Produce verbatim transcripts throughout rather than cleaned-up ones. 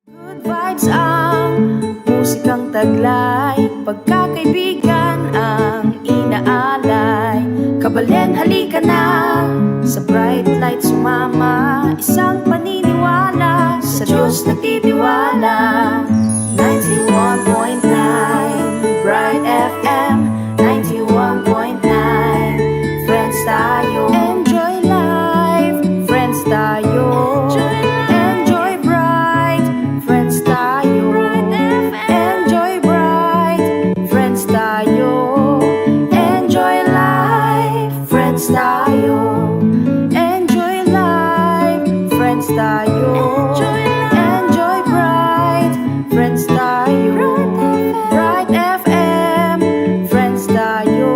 Good vibes ang musikang taglay, pagkakaibigan ang inaalay. Kabalen, halika na, sa Bright Light sumama, isang paniniwala, sa Diyos nagtitiwala. Ninety-one point nine Bright F M, ninety-one point nine, friends tayo. Enjoy life, friends tayo. Enjoy bright, friends tayo. Enjoy bright, friends tayo. Enjoy life, friends tayo. Enjoy life, friends tayo. Enjoy bright, friends tayo. Bright F M, friends tayo.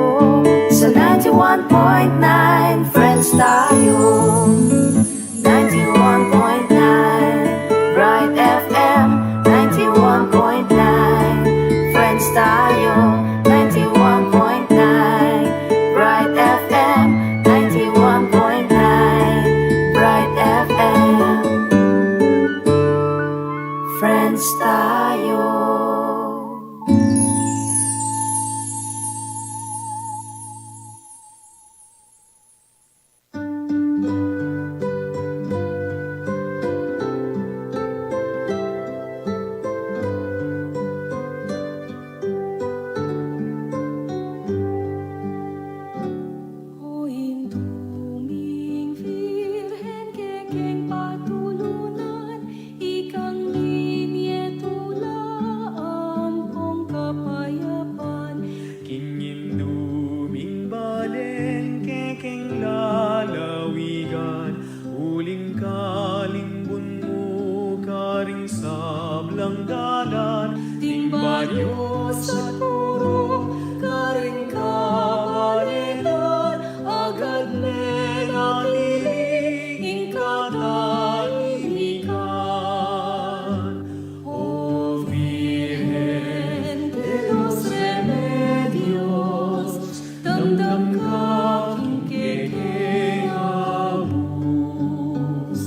Sa ninety-one point nine, friends tayo. Ninety-one point nine Bright F M, ninety-one point nine, friends tayo. Ninety-one point nine Bright F M, ninety-one point nine Bright F M, friends tayo. O Indu ming Virgen, kekeng patulunan, ikang minye tula ampong kapayapan. King Indu ming balen, kekeng lalawigan, uling kalimbun mu karing sablang dalan. Ding banyos at purung karing kabaletan, agad menatili ing katahimikan. O Virgen de los Remedios, damdam ka king kekeng aus,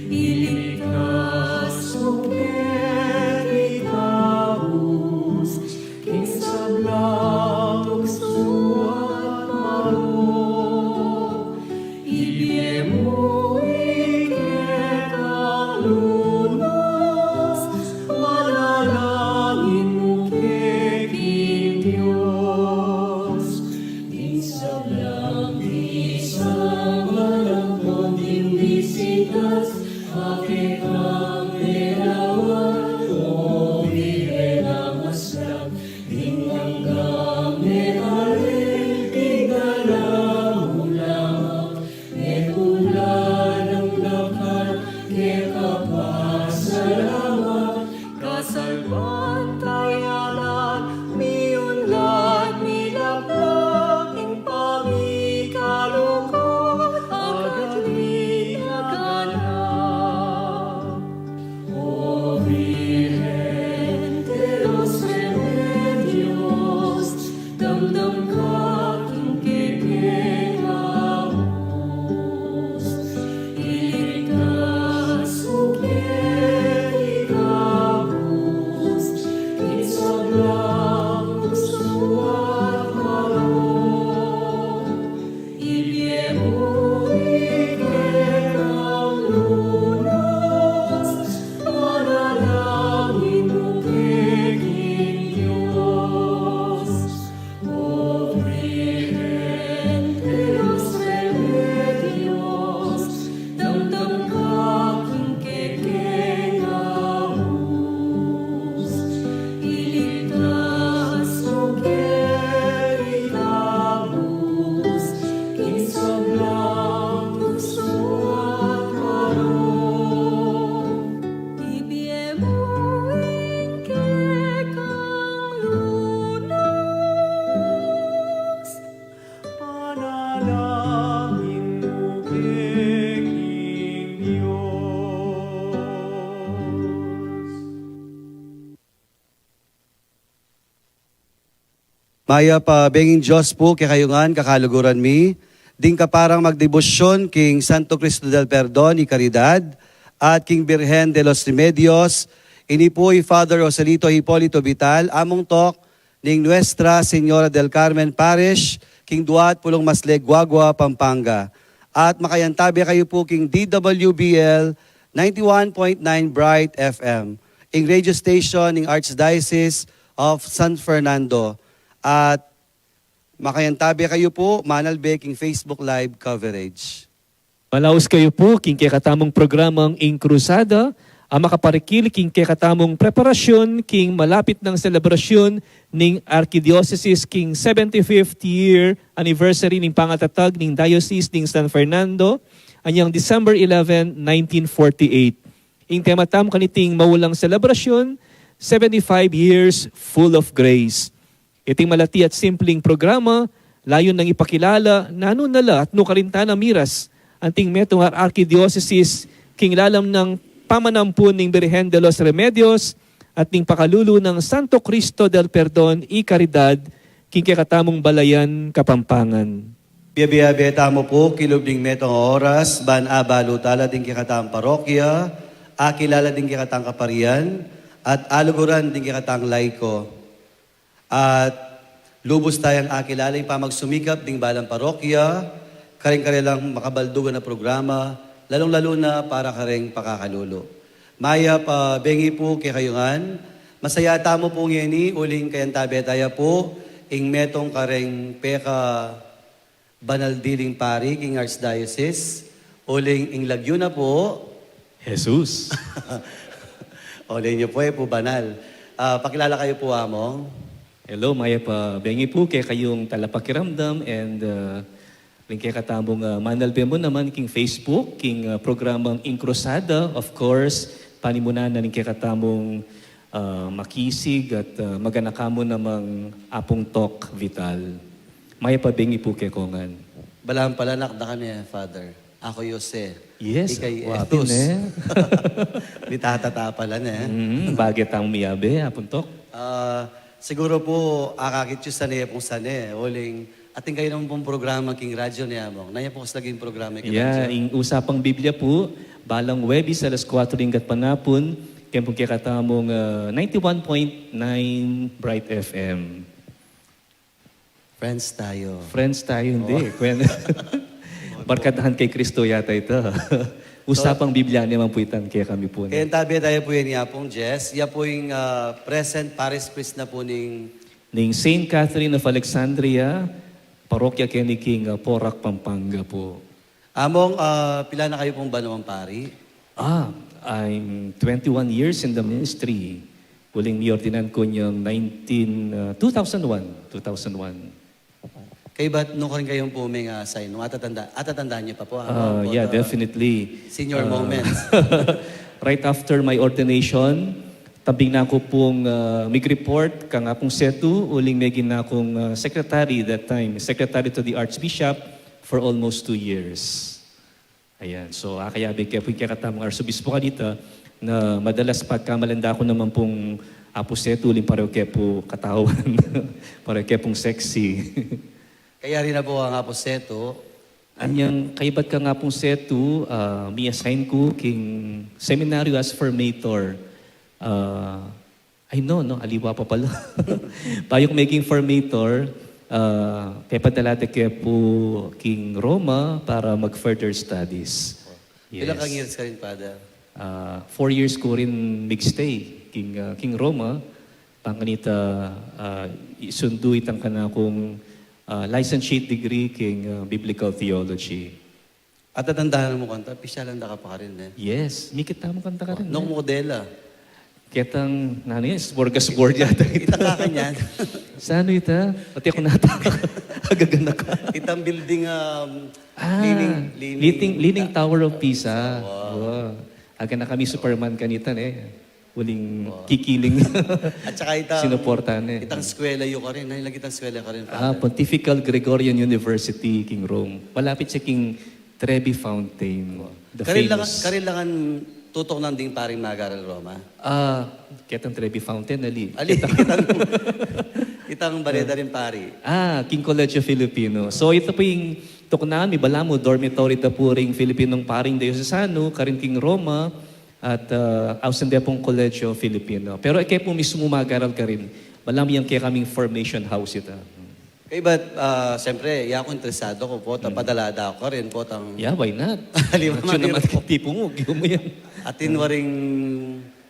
iligtas mu kekit abus king sablang tuksu at marok. Ibie mu ing kekang lunas, manalangin mu ke king Dios. Ing sablang pisang, manang konting bisitas, a kekang linawan, o Virgen a masak, ing anggang mekale, ing gala mu lamang, mekula nang dapat, keka pasalamat. Kasalpantayanan, miunlad, milaplang, ing pamikalugud, agad mikaganap. O Virgen de los Remedios, damdam ka king kekeng aus, iligtas mu kekit abus king sablang tuksu at marok. Ibie mu ing kekang lunas, manalangin mu ke king Dios. O Virgen de los Remedios, damdam ka king kekeng aus, iligtas mu kekit abus king sablang tuksu at marok. Ibie mu ing kekang lunas, panalangin mu ke king Dios. Mayap a benging Dios pu kekayu ngan, kakaluguran mi, ding kaparang magdebosyon king Santo Cristo del Perdon y Caridad at king Birhen de los Remedios, Ini pu i Father Joselito Hipolito Vital, among tok ning Nuestra Señora del Carmen Parish, king duat pulung masleg Guagua, Pampanga. At makayantabe kayu pu king D W B L ninety-one point nine Bright F M, ing radio station ning Archdiocese of San Fernando. At makayantabe kayu pu manalbe king Facebook Live coverage. Malaus kayu pu king kekatamung programang Ing Krusada, a makaparikil king kekatamung preparasyun king malapit nang selebrasyun ning Archdiocese king seventy-fifth year anniversary ning pangatatag ning Diocese ning San Fernando, anyang December eleven, nineteen forty-eight. Ing tema tamu kaniting maulang selebrasyun, seventy-five Years Full of Grace. Iting malati at simpling programa, layun nang ipakilala nanu na la at nukarin tana miras anting metung a arkidiosesis king lalam nang pamanampun ning Birhen de los Remedios at ning pakalulu nang Santo Cristo del Perdon y Caridad king kekatamung balayan Kapampangan. Biabiabe tamu pu kilub ning metung a oras ban abalu tala ding kekatang parokya, akilala ding kekatang kaparian, at aluguran ding kekatang laiko. At lubus tayang akilala ing pamagsumikap ding balang parokya karing karelang makabaldugan a programa, lalung-lalu na para kareng pakakalulu. Mayap a bengi pu kekayu ngan. Masaya tamu pu ngeni uling kayantabe taya pu ing metung kareng peka banal diling pari king Archdiocese, uling ing lagyu na pu, Jesus. Uling yu pu e pu banal. Ah, pakilala kayu pu, Among. Hello, mayap a bengi pu kekayung talapakiramdam and, ah, ning kekatamung, ah, manalbe mu naman king Facebook, king, ah, programang Ing Krusada, of course, panimunan na ning kekatamung ah, makisig at, ah, maganaka mu namang Apung Tok Vital. Mayap a bengi pu kekongan. Balang palanak da kami, Father. Aku Jose. Yes, ika i Jesus. Mitata ta pala ne. Mm, bage tang miyabe, Apung Tok. Ah, siguru pu, akakit yu sane pung sane, uling atin kayu naman pung programa king radyo ne, Among. Nanu ya pu kasi laging programa king radyo? Yeah, ing Usapang Biblia pu, balang Webis alas kuwatro ning gatpanapun, keng pung kekatamung, ah, ninety-one point nine Bright F M. Friends tayo. Friends tayo, hindi. Oh. Kwen-, barkadahan kay Kristo yata ita. Usapang Biblia naman pu itang kekami pu, no? Kayantabe taya pu yan i Apung Jess. Ya pu ing, ah, present parish priest na pu ning ning Saint Catherine of Alexandria, parokya keni king, ah, Porac, Pampanga pu. Among, ah, pila na kayu pung banwang pari? Ah, I'm twenty-one years in the ministry. Uling miordinan ku nyang nineteen, ah, two thousand one, two thousand one. Kaybat nukarin kayu pu meng, ah, sign nung atatanda-, atatandahan yu pa pu, ah, ah, yeah, definitely. Senior moments. Right after my ordination, tambing na ku pung, ah, mig-report kang Apung Setu, uling meging na kung, ah, secretary that time, secretary to the Archbishop for almost two years. Ayan. So, akayabe ke pu ing kekatamung Arsobispo kanita na madalas pagkamalan da ku naman pung Apu Setu, uling pareho ke pu katawan, pareho ke pung sexy. Kayari na pu kang Apu Setu. Anyang kaybat kang Apung Setu, ah, mi-assign ku king seminaryo as formator. Ah, Ay, no, no, aliwa pa pala. Bayu ku meging formator, ah, pepadala da ke pu king Roma para mag-further studies. Yes. Pila kang years karin, Father? Ah, four years ku rin mig-stay king, ah, king Roma. Pang kanita, ah, isundu itang kanakung, ah, licentiate degree king, ah, biblical theology. Atatandahan mu kanita, pisyalan da ka pa karin, e? Yes, mikit tamu kanita karin, e? Nung modela. Ketang, nanu yan, smorgasbord yata ita. Ita kakanyan. Saan ita? Pati aku nata. Agaganaka. Itang building, um, ah, Leaning, Leaning, Leaning Tower of Pisa. Wow. Wow. Aga na kami Superman kanita, e. Uling kikiling. At saka itang, sinuportahan, e. Itang eskwela yu karin, ay, lagi itang eskwela karin, Father. Ah, Pontifical Gregorian University, king Rome. Malapit siya king Trevi Fountain, the famous. Karin lang, karin lang ang tutuknang ding paring mag-aral Roma? Ah, ketang Trevi Fountain, ali. Ali, ketang, itang bale da ring pari. Ah, king Colegio Filipino. So, ita pu ing tuknangan mi, balamu dormitory da pu ring Filipinong paring diosesano, karin king Roma, At, ah, ausan de pung Colegio Filipino. Pero e ke pu mismu magaral karin, balamu yang kekaming formation house ita. Kaybat, ah, siyempre, yaku interesado ku, potang padala da ku karin, potang... Yeah, why not? Di ba, atiu naman, tipo mu, giyu mu yan. Atin waring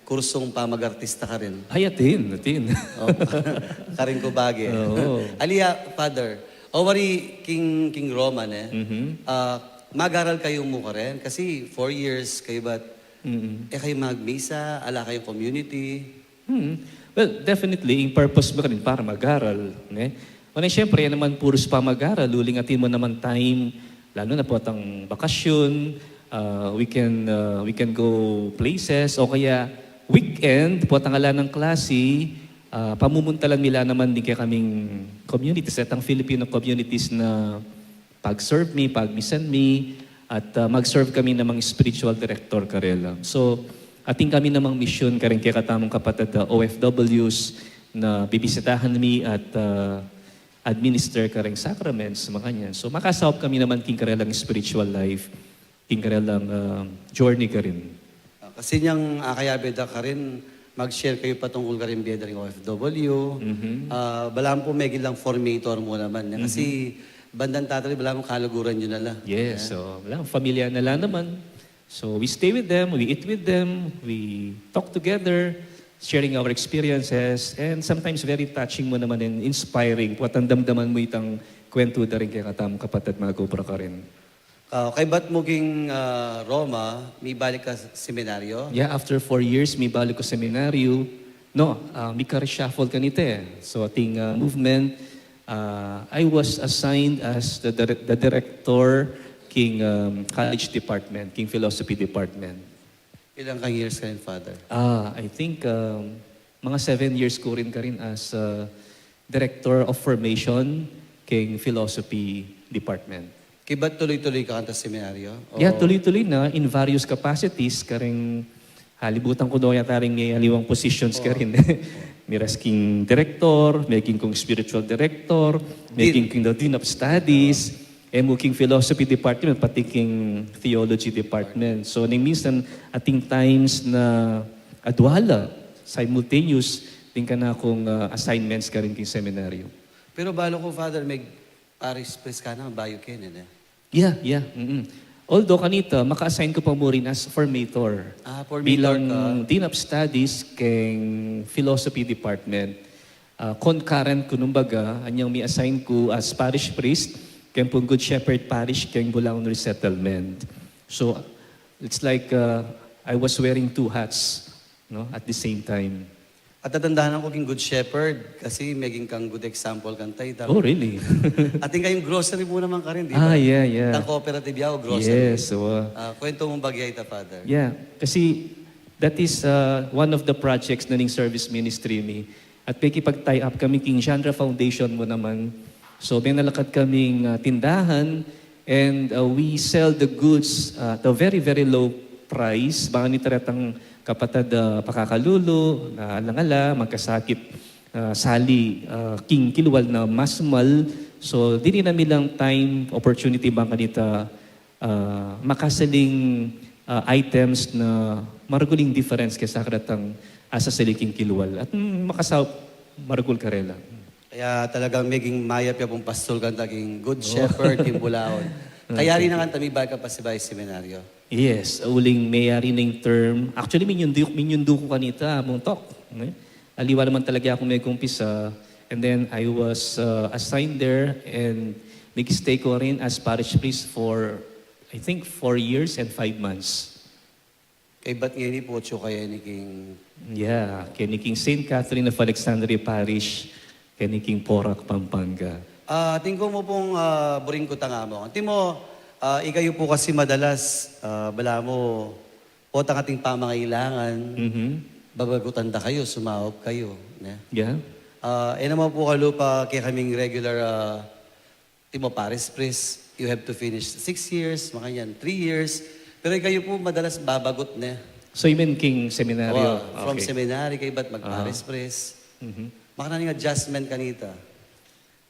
kursung pamagartista karin. Ay, atin, atin. O, karin ku bage. Oo. Ali ya, Father, o wari king, king Roma, ne? Mhm. Ah, magaral kayu mu karin? Kasi four years, kaybat e kayu magmisa, ala kayung community. Hmm. Well, definitely, ing purpose mu karin para magaral, ne? Nune, siyempre, yan naman purus pamagaral, uling atin mu naman time, lalu na potang bakasyun, ah, we can, ah, we can go places, o kaya weekend, potang ala nang klasi, ah, pamumuntalan mi la naman ding kekaming communities, detang Filipino communities na pag-serve mi, pagmisan mi, at, ah, mag-serve kami namang spiritual director karela. So, atin kami namang misyun kareng kekatamung kapatad a O F Ws na bibisitahan mi at, ah, administer kareng sacraments, makanyan. So, makasaup kami naman king karelang spiritual life, king karelang, ah, journey karin. Ah, kasi nyang akayabe da karin, mag-share kayu patungkul karing bie da ring O F W. Mhm. Ah, balamu pu meging lang formator mu naman, ne? Kasi bandang tatali, balamu kaluguran yu na la. Yes, so, balamu, pamilya na la naman. So, we stay with them, we eat with them, we talk together, sharing our experiences, and sometimes very touching mu naman and inspiring. Potang damdaman mu itang kwentu da ring kekatamung kapatad mag-obra karin. Ah, kaybat mu king, ah, Roma, mibalik ka s-, seminaryo? Yeah, after four years, mibalik ku seminaryo. No, ah, mika-reshuffle kanita e. So, ating, ah, movement, ah, I was assigned as the dire-, the director king, um, college department, king philosophy department. Ilang kang years karin, Father? Ah, I think, um, mga seven years ku rin karin as, ah, Director of Formation king Philosophy Department. Kaybat tuloy-tuloy ka kanita seminaryo? O... Yeah, tuloy-tuloy na in various capacities, karing halibutan ku no yata ring aliwang positions karin. Miras king director, meging kung spiritual director, meging king the Dean of Studies, e mu king philosophy department, pati king theology department. So, neng minsan, ating times na adwa la, simultaneous, ding kanakung, ah, assignments karin king seminaryo. Pero balu ku, Father, meg-parish priest ka na, bayu kene, ne? Yeah, yeah. Mm-mm. Although kanita, maka-assign ku pa mu rin as formator. Ah, formator ka. Bilang Dean of Studies king Philosophy Department. Ah, concurrent ku, nung baga, anyang mi-assign ku as parish priest king pung Good Shepherd Parish king Bulaon Resettlement. So, it's like, ah, I was wearing two hats, no, at the same time. At tatandanan ku king Good Shepherd, kasi meging kang good example kanita e. Oh, really? Atin kayung grocery mu naman karin, di ba? Ah, yeah, yeah. Itang cooperative ya o grocery. Yes, oo. Ah, kwentu mu bagya ita, Father. Yeah, kasi that is, uh, one of the projects na ning service ministry mi. At pekipag-tie up kami king Chandra Foundation mu naman. So, menalakad kaming, uh, tindahan, and, uh, we sell the goods, uh, at a very, very low price. Bang kanita retang kapatad, ah, pakakalulu, na alang-ala, magkasakit, ah, sali, ah, king kilwal na mas mal. So, dininan mi lang time, opportunity bang kanita, ah, makasaling, ah, items na maragul ing difference kesa karetang asasali king kilwal. At, mm, makasaup maragul karela. Kaya talagang meging mayap ya pung pastor kanita king Good Shepherd king Bulaon. Kayari na kanita mibalik ka pasibayu seminaryo? Yes, uling meyari na ing term. Actually, minyundu, minyundu ku kanita, Mung Tok, ne? Aliwa naman talaga aku megkumpisa. And then I was, uh, assigned there and mig-stay ku rin as parish priest for, I think, four years and five months. Kaybat ngeni pu atyu ka keni king... Yeah, keni king Saint Catherine of Alexandria Parish, keni king Porac, Pampanga. Ah, atin ku mu pung, ah, buring kutang among. Antimo, ah, ikayu pu kasi madalas, ah, balamu, potang ating pamangailangan, mhm, babagutan da kayu, sumaup kayu, ne? Yeah. Ah, e naman pu kalupa kekaming regular, ah, antimo parish priest, you have to finish six years, makanyan, three years. Pero ikayu pu madalas babagut, ne? So, you mean king seminaryo? Wa, from seminary kaybat mag-parish priest. Mhm. Makananu ing adjustment kanita?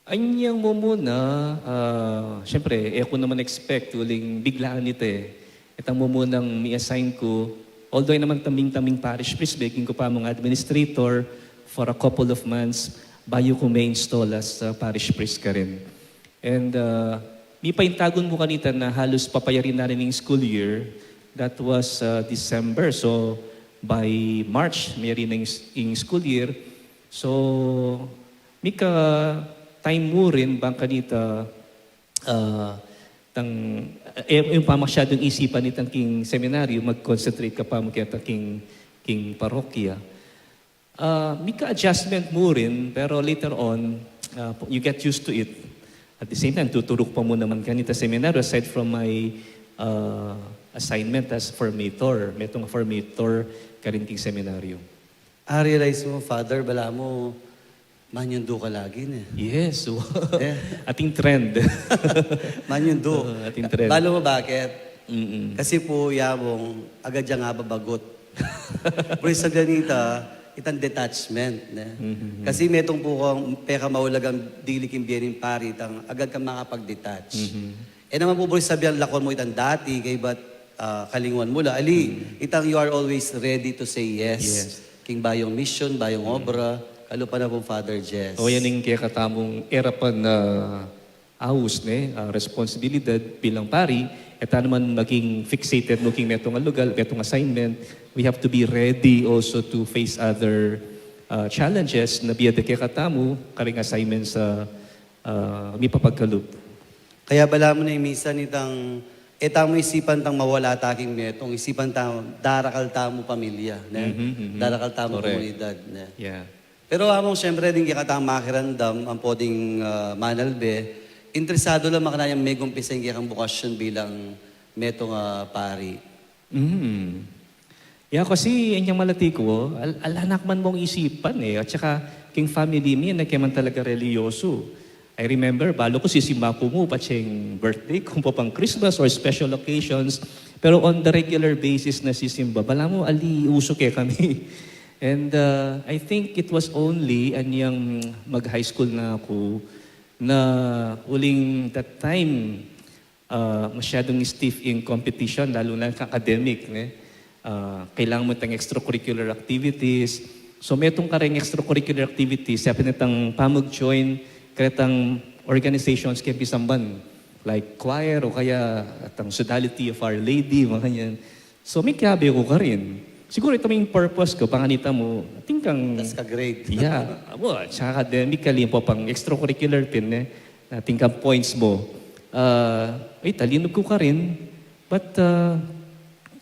Anyang mumuna, ah, siyempre, e ku naman expect uling biglaan ita e. Itang mumunang mi-assign ku, Although e naman taming-taming parish priest, beging ku pa mung administrator for a couple of months bayu ku me-install as, uh, parish priest karin. And, uh, mipaintagun mu kanita na halus papayari na rin ing school year. That was, uh, December. So, by March, meyari na ing, ing school year. So, mika time mu rin bang kanita, ah, tang, eh, yung pamasyadong isipan nitang king seminaryo, mag-concentrate ka pa mu keta king, king parokya. Ah, mika adjustment mu rin, pero later on, ah, you get used to it. At the same time, tuturu ku pa mu naman kanita seminaryo aside from my, ah, assignment as formator. Metung a formator karin king seminaryo. Ah, realize mu, Father, balamu, manyundu ka lagi, ne? Yes. Eh. Ating trend. Manyundu. Oo, ating trend. Balu mu bakit? Mm-mm. Kasi pu, yabong, agad yang ababagut. Pero sabian nita, itang detachment, ne? Mhm. Kasi metung pu kang pekamaulagang dili king bie ning pari, itang agad kang makapag-detach. Mhm. E naman pu buri sabian lakwan mu itang dati, kaybat, ah, kalinguan mu la. Ali, itang you are always ready to say yes. Yes. King bayung mission, bayung obra, kalupa na pung Father Jess. O, yan ing kekatamung e ra pa na aus, ne, ah, responsibilidad bilang pari, e ta naman maging fixated mu king metung a lugal, metung assignment. We have to be ready also to face other, ah, challenges na bie da kekatamu, karing assignments a, ah, mipapagkalup. Kaya balamu ne, minsan itang, e tamu isipan tang mawala ta king metung, isipan tamu, darakal tamu pamilya, ne? Mhm, mhm. Darakal tamu komunidad, ne? Correct. Yeah. Pero among siyempre, ding kekatang makiramdam, ampo ding, ah, manalbe, interesadu la makanyan yang megumpisa ing kekang bukasyon bilang metung a pari. Mm. Ya, kasi inyang malati ku, al-, ala na ku man mung isipan e. At saka, king family mi, e naman talaga relihiyosu. I remember, balu ku sisimba ku mu, patsing birthday ku, pampang Christmas or special occasions. Pero on the regular basis na sisimba, balamu ali usu kekami. And, uh, I think it was only anyang mag-high school na ku na uling that time, ah, masyadung stiff ing competition, lalu na ing academic, ne? Ah, kailangan mu tang extracurricular activities. So, metung kareng extracurricular activities, siya pin itang pamag-join karetang organizations keng pisamban, like choir o kaya itang Sodality of Our Lady, mga yan. So, mikiabe ku karin. Siguru ita mu ing purpose ku, panganita mu, atin kang... Taas ka grade. Yeah. Abo, sa academically, pampang extracurricular pin, e. Atin kang points mu. Ah, ay, talinug ku karin. But, ah,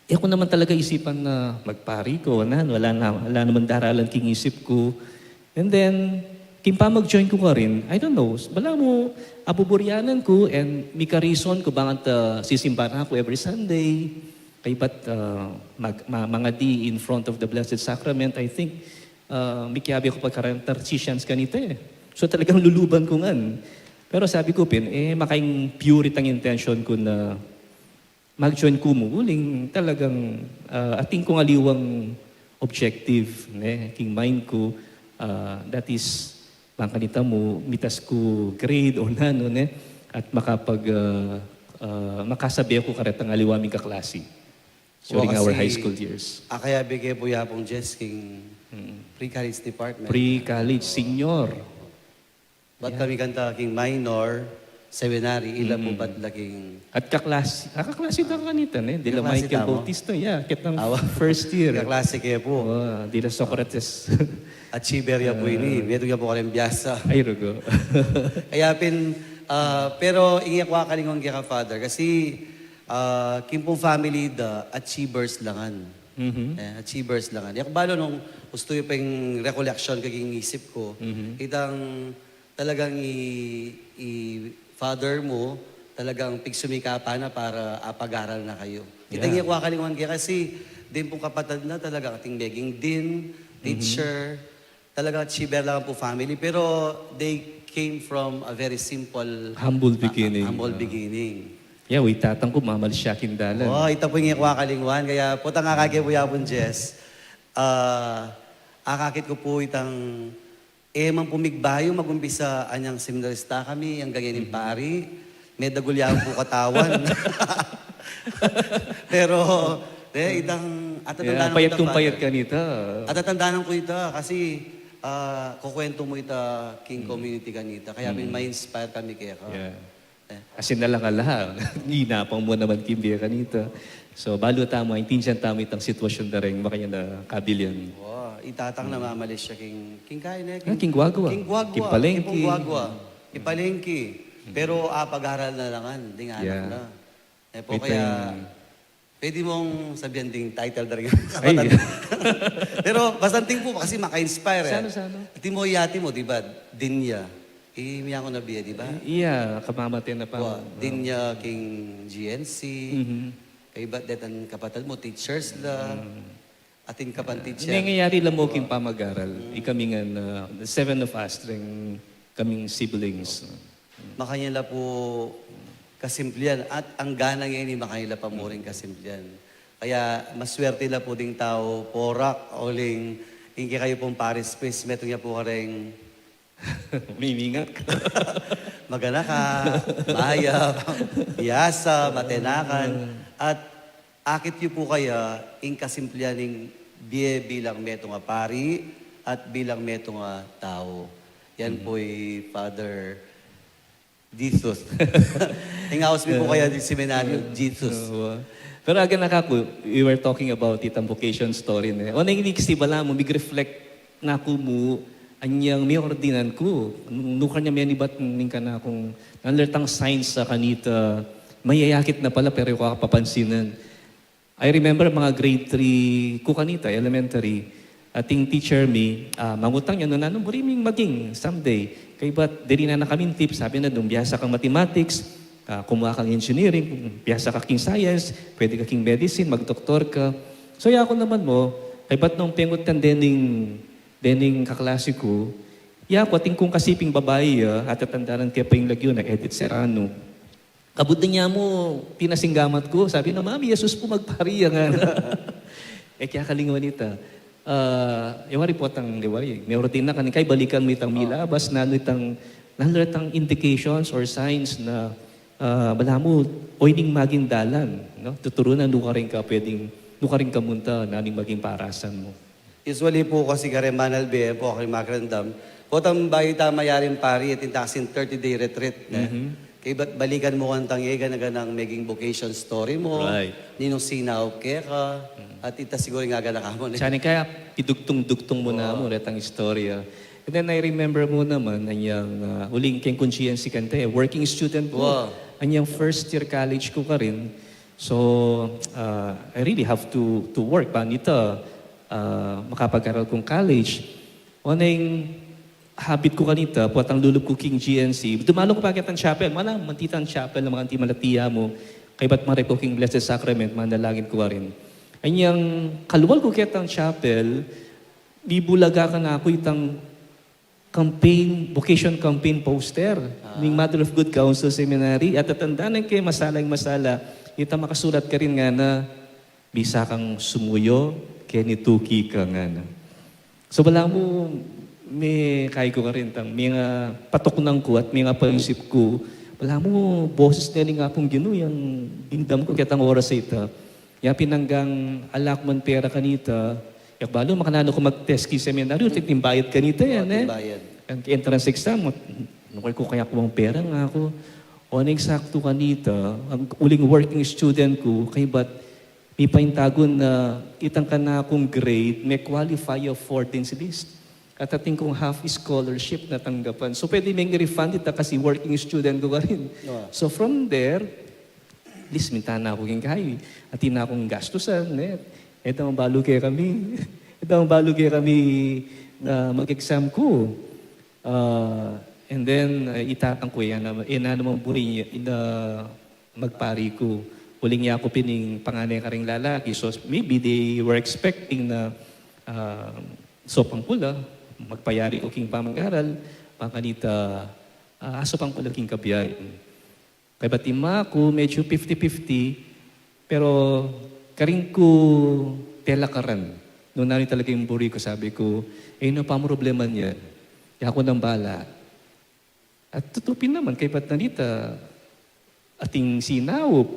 e ku naman talaga isipan na magpari ku, wala, wala na, wala naman daralan king isip ku. And then, king pamag-join ku karin, I don't know, balamu, abuburyanan ku, and mika-reason ku, bang anta sisimba na ku every Sunday, kaybat, ah, mag-, ma-, mangadi in front of the Blessed Sacrament, I think, ah, mikiabe ku pa kareng Tercissians kanita e. So, talagang luluban ku ngan. Pero sabi ku pin, e, makaing pure itang intention ku na mag-join ku mu, uling talagang, ah, atin kung aliwang objective, ne, king mind ku, ah, that is, bang kanita mu, mitas ku grade o nanu, ne, at makapag, ah, ah, makasabe ku karetang aliwa ming kaklasi during our high school years. Akaya bige pu ya pung Jess king pre-college department. Pre-college, senior. Bat kami kanta king minor, seminary, ila pu bat la king... At kaklasi, ah, kaklasi da kanita, ne? Dila Michael Bautista, yeah, kitang first year. Kaklasi ke pu. Oh, dila Socrates. Achiever ya pu ini, metung ya pu kareng biasa. Ay, rugo. Kaya pin, ah, pero ing e ku akalinguan keka, Father, kasi, ah, king pung family da, achievers la ngan. Mhm. E, achievers la ngan. E ku balu nung ustu yu pa ing recollection ku king isip ku, itang talagang i, i father mu, talagang pigsumikapan na para apag-aral na kayu. Itang e ku akalinguan keka kasi ding pung kapatad na talagang ating meging dean, teacher, talagang achiever la ngan pu family, pero they came from a very simple, humble beginning. Humble beginning. Yeah, wi tatang ku, mamalis ya king dalan. Oh, ita pu ing e ku akalinguan, kaya potang akakit ku pu ya pung Jess. Ah, akakit ku pu itang e man pu migbayu, magumpisa anyang seminarista kami, anggang ngeni pari, medagul ya pu katawan. Pero, Eh, itang, atatandanan ku ita, Father. Payat kung payat kanita. Atatandanan ku ita kasi, ah, kukwento mu ita king community kanita. Kaya pin ma-inspire kami keka. Yeah. Eh. Asin na lang ala, ginapang mu naman king bie kanita. So, balu tamu, aintindian tamu itang sitwasyun da reng makanyan a kabilyan. Wa, itatang namamalis ya king, king kain, eh, king guagua. King guagua. King palengke. King guagua. King palengke. Pero apag-aral na la ngan ding anak na. Eh, po kaya, pwede mung sabian ding title da rin. Ay. Pero basta anting pu kasi maka-inspire, eh. Sano, sano? Timo, iya, timo, di ba? Dinya. Iya, miyang ku na bie, di ba? Iya, kamamate na pa. Wa, dinya king G N C. Kaybat detang kapatad mu, teachers la. Atin ka pang teacher. Nangyayari la mu king pamag-aral. Ikami ngan, ah, the seven of us, ring kaming siblings. Makanyan la pu kasimplian at anggang ngeni makanyan la pa mu ring kasimplian. Kaya maswerte la pu ding tau, Porak, uling ing kekayu pung parish priest, metung ya pu kareng mimingat. Maganakan, mayap, biasa, matenakan, at akit yu pu kaya ing kasimplian ning bie bilang metung a pari at bilang metung a tau. Yan pu i Father Jesus. Ing aus mi pu kaya di seminaryo, Jesus. Oo. Pero aganaka ku, we were talking about itang vocation story, ne? O, nang inig si balamu, mig-reflect na ku mu, anyang meordinan ku, nu-, nukarin ya menibat ning kanakung, nanu la retang signs sa kanita, mayayakit na pala, pero e ku kapapansinan. I remember mga grade three ku kanita, elementary, ating teacher mi, ah, mangutang ya, nanu, nanu buri ming maging someday? Kaybat, diri na na kaming tip, sabi na, nung biasa kang mathematics, ah, kumuha kang engineering, kung biasa ka king science, pwede ka king medicine, magdoktor ka. So, yaku naman mu, kaybat nung pengut yan dening, dening kaklase ku, yaku atin kung kasiping babai, ah, atatandanan ke pa ing lagyu na, Edith Serrano. Kabud na nya mu, tinasing gamat ku, sabi na, "Mami, Jesus pu magpari ya," ngana. E, kaya kalingwan ita. Ah, e wari potang, e wari, meordinan ka, ing kai balikan mu itang milabas, nanu itang, nanu itang indications or signs na, ah, balamu, oyni ing maging dalan, no? Tuturu na, nukarin ka pwedeng, nukarin ka munta, nanu ing maging parasan mu. Usually pu kasi kareng manalbe pu, kareng makiramdam, potang bayu ta mayaring pari, atin tang thirty-day retreat, ne? Kaybat balikan mu kantang e gana-ganang meging vocation story mu, ninung sinaup keka, at ita siguru ing aganaka mu, ne? Sana kaya pidugtung-dugtung mu na mu retang istorya. And then I remember mu naman, anyang, ah, uling keng G N C kanta, e, working student ku. Anyang first year college ku karin. So, ah, I really have to, to work, ban ita, ah, makapag-aral kung college. Oneng habit ku kanita, potang lulub ku king G N C, dumalu ku pa ketang chapel, mana, manti tang chapel, manti malatiya mu, kaybat marep ku king Blessed Sacrament, manalangin ku karin. Anyang kalual ku ketang chapel, mibulaga kanaku itang campaign, vocation campaign poster ning Mother of Good Counsel Seminary. Atatandanan ke, masala ing masala, itang makasulat karin ngana, "Bisa kang sumuyu keni tuki ka," ngana. So, balamu, mekay ku karin tang, mengapatukan ku at mengapaisip ku, balamu, boses na ning Apung Ginu yang dimdam ku ketang oras a ita. Ya pin anggang ala ku man pera kanita, ya ku balu makananu ku mag-test king seminaryo, atin ing bayad kanita yan, e. Atin bayad. Ang entrance exam, nanu ku kaya kung pera, ngaku. Oneng saktu kanita, ang uling working student ku, kaybat mipaintagun na itang kanakung grade, me-qualify for Dean's List. At atin kung half scholarship natanggapan. So, pwede meng refund ita kasi working student ku karin. So, from there, at least, minta na ku king kayi. Atin na kung gastusan, ne? E da man balu kekami. E da man balu kekami, ah, mag-exam ku. Ah, and then, ah, itatang ku, e na, e na naman buri, ina, magpari ku. Uling yaku pin ing panganay karing lalaki. So, maybe they were expecting na, ah, saupan ku la, magpayari ku king pamag-aral, bang kanita, ah, saupan ku la king kabiayan. Kaybat ing ima ku, medyo fifty fifty, pero karin ku telakaran. Nung nanu talaga ing buri ku, sabi ku, "E, inu pang problema niyan? Yaku nang bala." At tutu pin naman, kaybat na nita, ating sinaup,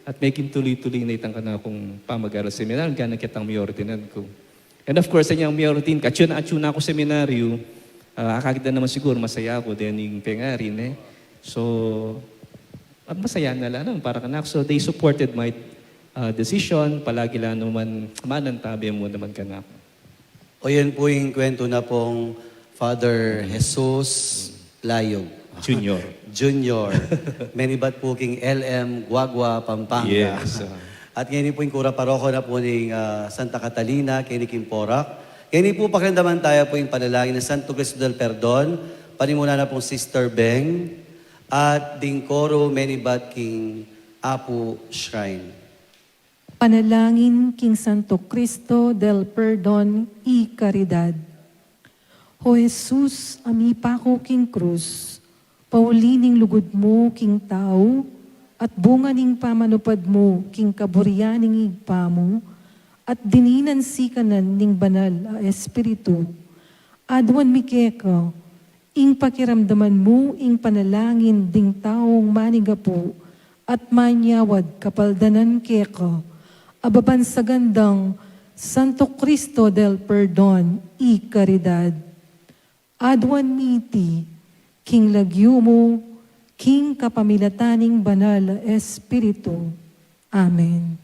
At meging tuloy-tuloy na itang kanakung pamag-aral seminaryo, ngana ketang miordinan ku. And of course, inyang miordinan ku, atyu na, atyu na ku seminaryo, ah, akakit na naman siguro, masaya ku, dening pengari ne. So, at masaya na la naman para kanaku. So, they supported my, ah, decision, palagi la naman, manantabe mu naman kanaku. O, yan pu ing kwento na pung Father Jesus Layog Junior. Junior. Menibat pu king L M Guagua, Pampanga. Yes, ah. At ngeni pu ing kura paroko na pu ning, ah, Santa Catalina, keni king Porac. Ngeni pu pakiramdaman taya pu ing panalangin nang Santo Cristo del Perdon, panimuna na pung Sister Beng, at ding koro menibat king Apu Shrine. Panalangin king Santo Cristo del Perdon y Caridad. O Jesus, a mipaku king krus, pauli ning lugud mu king tau, at bunga ning pamanupad mu king kaburian ning Ibpa mu, at dininan sikanan ning Banal a Espiritu, aduan mi keka, ing pakiramdaman mu ing panalangin ding taung manigapu at manyawad kapaldanan keka, a babansagan dang Santo Cristo del Perdon y Caridad. Aduan mi iti, king lagyu mu, king kapamilatan ning Banal a Espiritu. Amen.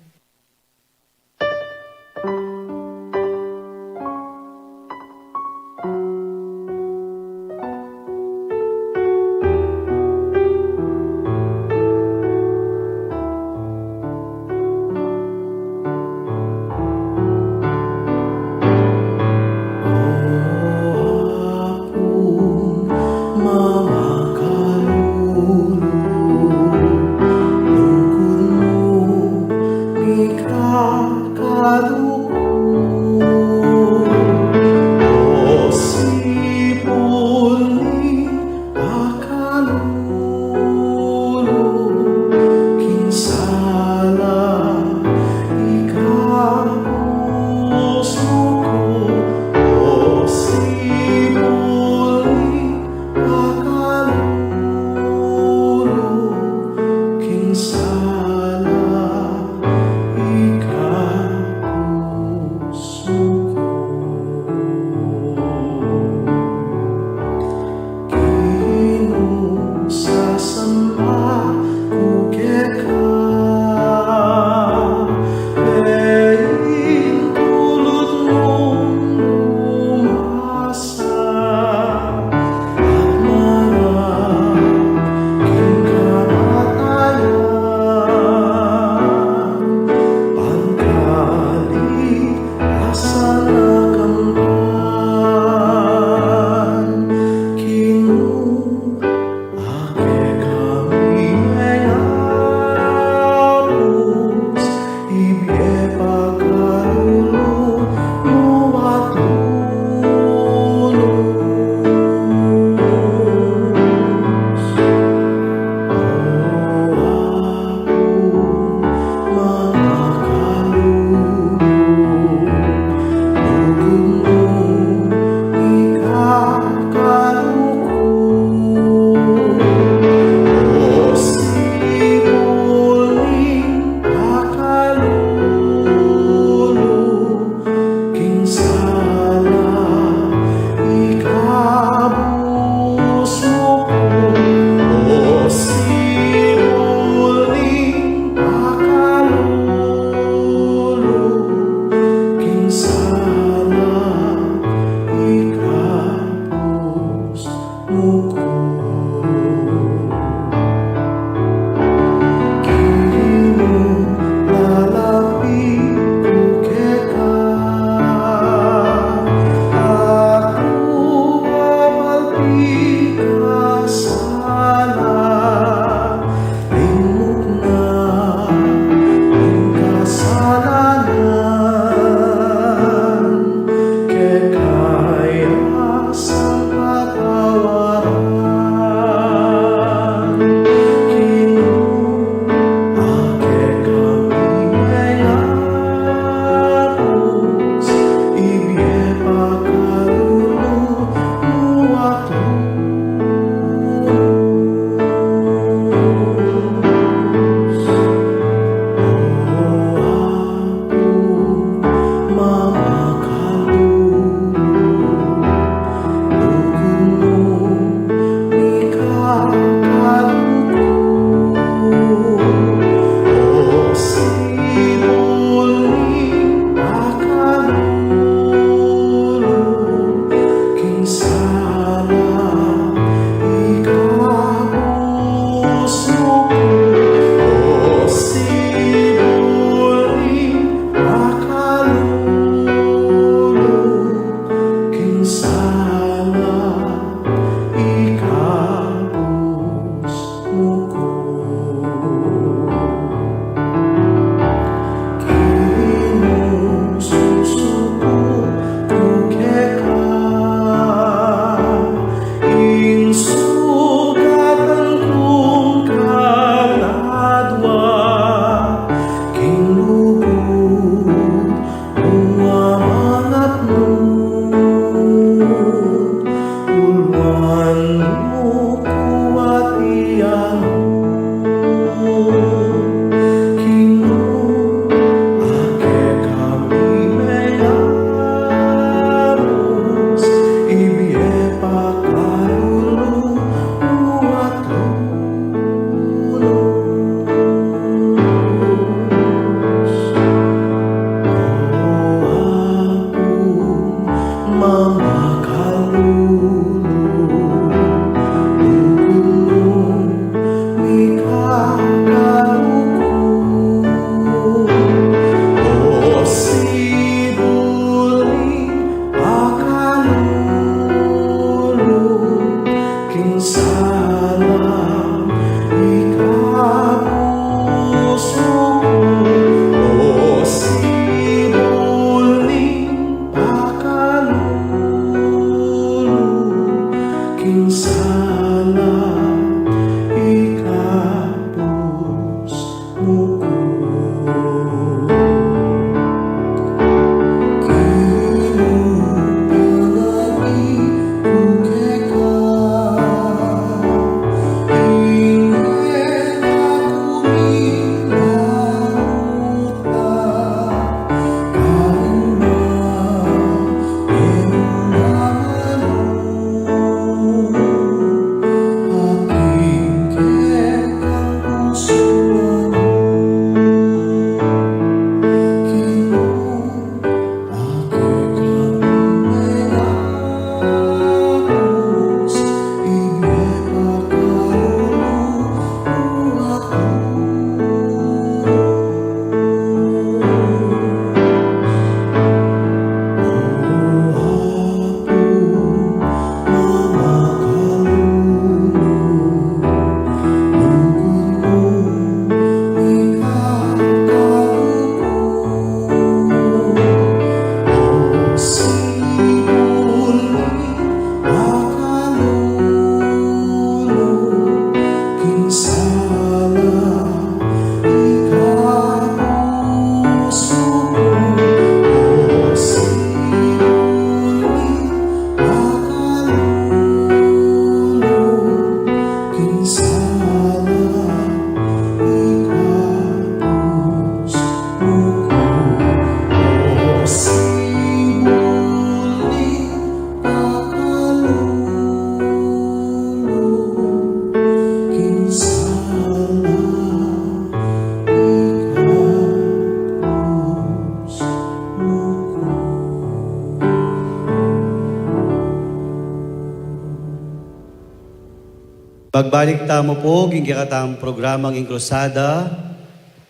Magbalik tamu pu king kekatamung programang ing Krusada.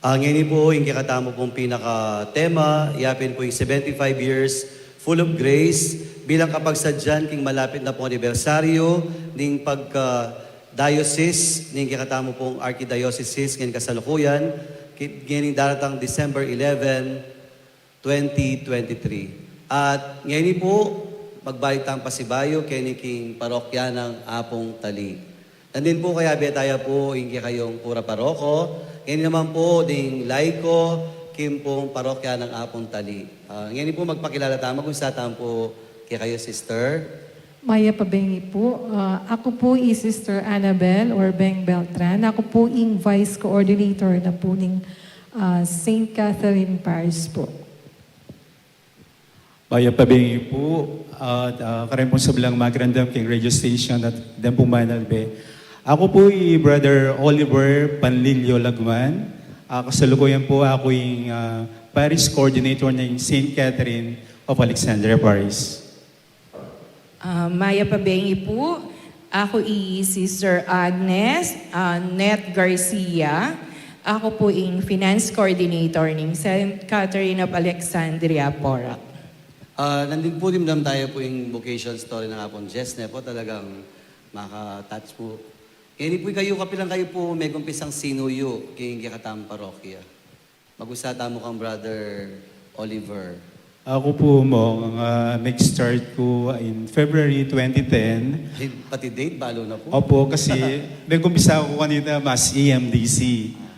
Ah, ngeni pu, ing kekatamu pung pinaka-tema, yapin pu ing seventy-five years full of grace, bilang kapagsadyan king malapit na pung anibersaryu ning pagka-diocese ning kekatamu pung archdiocese ngeni kasalukuyan, ki-, ngening daratang December eleven, twenty twenty-three. At ngeni pu, magbalik tang pasibayu keni king parokya nang Apung Tali. Nandin pu, kayabe taya pu ing kekayung kura paroko, ngeni naman pu ding laiko king pung parokya nang Apung Tali. Ah, ngeni pu, magpakilala tamu, magumisa tamu pu kekayu, sister. Mayap a bengi pu. Ah, aku pu i Sister Annabel or Beng Beltran. Aku pu ing Vice Coordinator na pu ning, ah, Saint Catherine Parish pu. Mayap a bengi pu. At, ah, karin pung sablang makiramdam king radio station at den pung manalbe. Aku pu i Brother Oliver Panlilio Lagman. Ah, kasalukuyan pu aku ing, ah, Parish Coordinator ning Saint Catherine of Alexandria Parish. Ah, mayap a bengi pu. Aku i Sister Agnes, ah, Net Garcia. Aku pu ing Finance Coordinator ning Saint Catherine of Alexandria, Porac. Ah, nandin pu, dimdam taya pu ing vocation story nang Apung Jess, ne pu, talagang maka-touch pu. Ngeni pu, ikayu, kapilan kayu pu megumpisang sinuyu king kekatamung parokya? Magumisa tamu kang Brother Oliver. Aku pu, Mong, ah, nag-start ku in February twenty ten. Ay, pati date, balu na pu. Opo, kasi nag-umpisa ku kanita mas E M D C.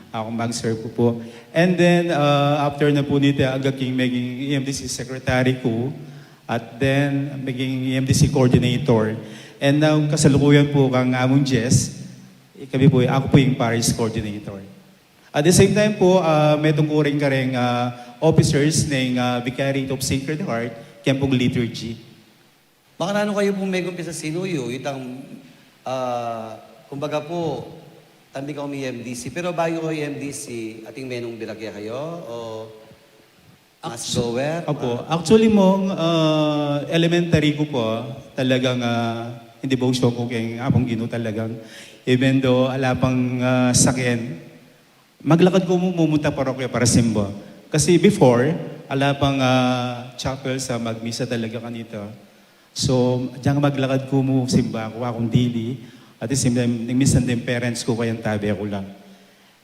Aku mag-serve ku pu. And then, ah, after na pu nita, aga king maging E M D C secretary ku. At then, maging E M D C coordinator. And now, kasalukuyan pu kang Among Jess, kami pu, aku pu ing parish coordinator. At the same time pu, ah, metung ku rin kareng, ah, officers ning, ah, Vicariate of Sacred Heart, keng pung liturgy. Makananu kayu pung megumpisang sinuyu? Itang, ah, kumbaga pu, tambi kang M D C, pero bayu kayu M D C, atin menung birakya kayu? O mas Actu-, goer? Opo. Ah. Actually, Mong, ah, elementary ku pu, talagang, ah, in devotion ku keng Apung Ginu talagang, even though ala pang, ah, saken, maglakad ku mu-, mumunta parokya para simba. Kasi before, ala pang, ah, chapel sa magmisa talaga kanita. So, dyan maglakad ku mu simba ku, akung dili. At the same time, minsan din parents ku, kayang tabe ku la.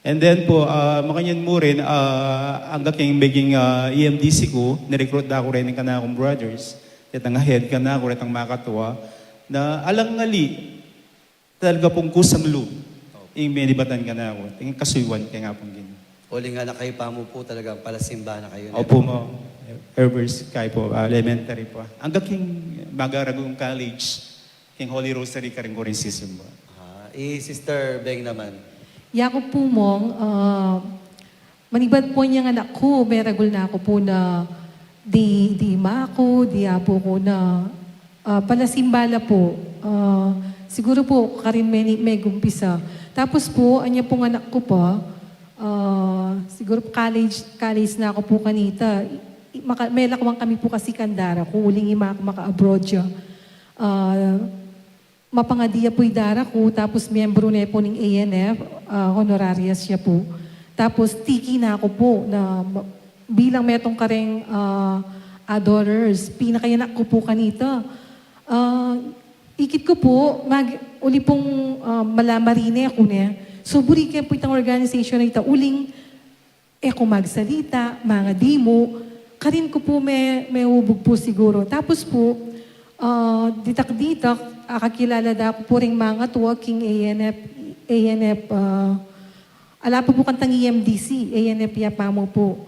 And then pu, ah, makanyan mu rin, ah, angga king maging, ah, E M D C ku, ni-recruit da ku rin ing kanakung brothers, detang head kanaku, detang makatua, na alang ali, talaga pung kusang lub ing menibatan kanaku, ing kasuyuan keng Apung Ginu. Uling anak kayu pa mu pu, talagang palasimba na kayu, ne? Opo, Mong. Ever since kayu pu, ah, elementary pa. Angga king magaragu ing college, king Holy Rosary karin ku rin sisimba. Ah, i Sister Beng naman. Yaku pu, Mong, ah, manibat pu inyang anak ku, meragul na ku pu na di, di ima ku, di apu ku na, ah, palasimba la pu. Ah, siguru pu, karin meni-, megumpisa. Tapos pu, anya pung anak ku pa, ah, siguru college, college na ku pu kanita. I-, i-, maka-, melakwan kami pu kasi kang dara ku, uling ima ku maka-abroad ya. Ah, mapangadi ya pu i dara ku, tapos miyembru ne pu ning A N F, ah, honorarias ya pu. Tapos tiki na ku pu na ma-, bilang metung kareng, ah, adorers, pinakayanak ku pu kanita. Ah, ikit ku pu, mag-, uli pung, ah, malamarine ku ne. So, buri ke pu itang organization a ita, uling e ku magsalita, mangadi mu, karin ku pu me-, meubug pu siguru. Tapos pu, ah, ditak-ditak, akakilala da ku pu ring mangatua king A N F, A N F, ah, ala pa pu kantang E M D C, A N F ya pa mu pu.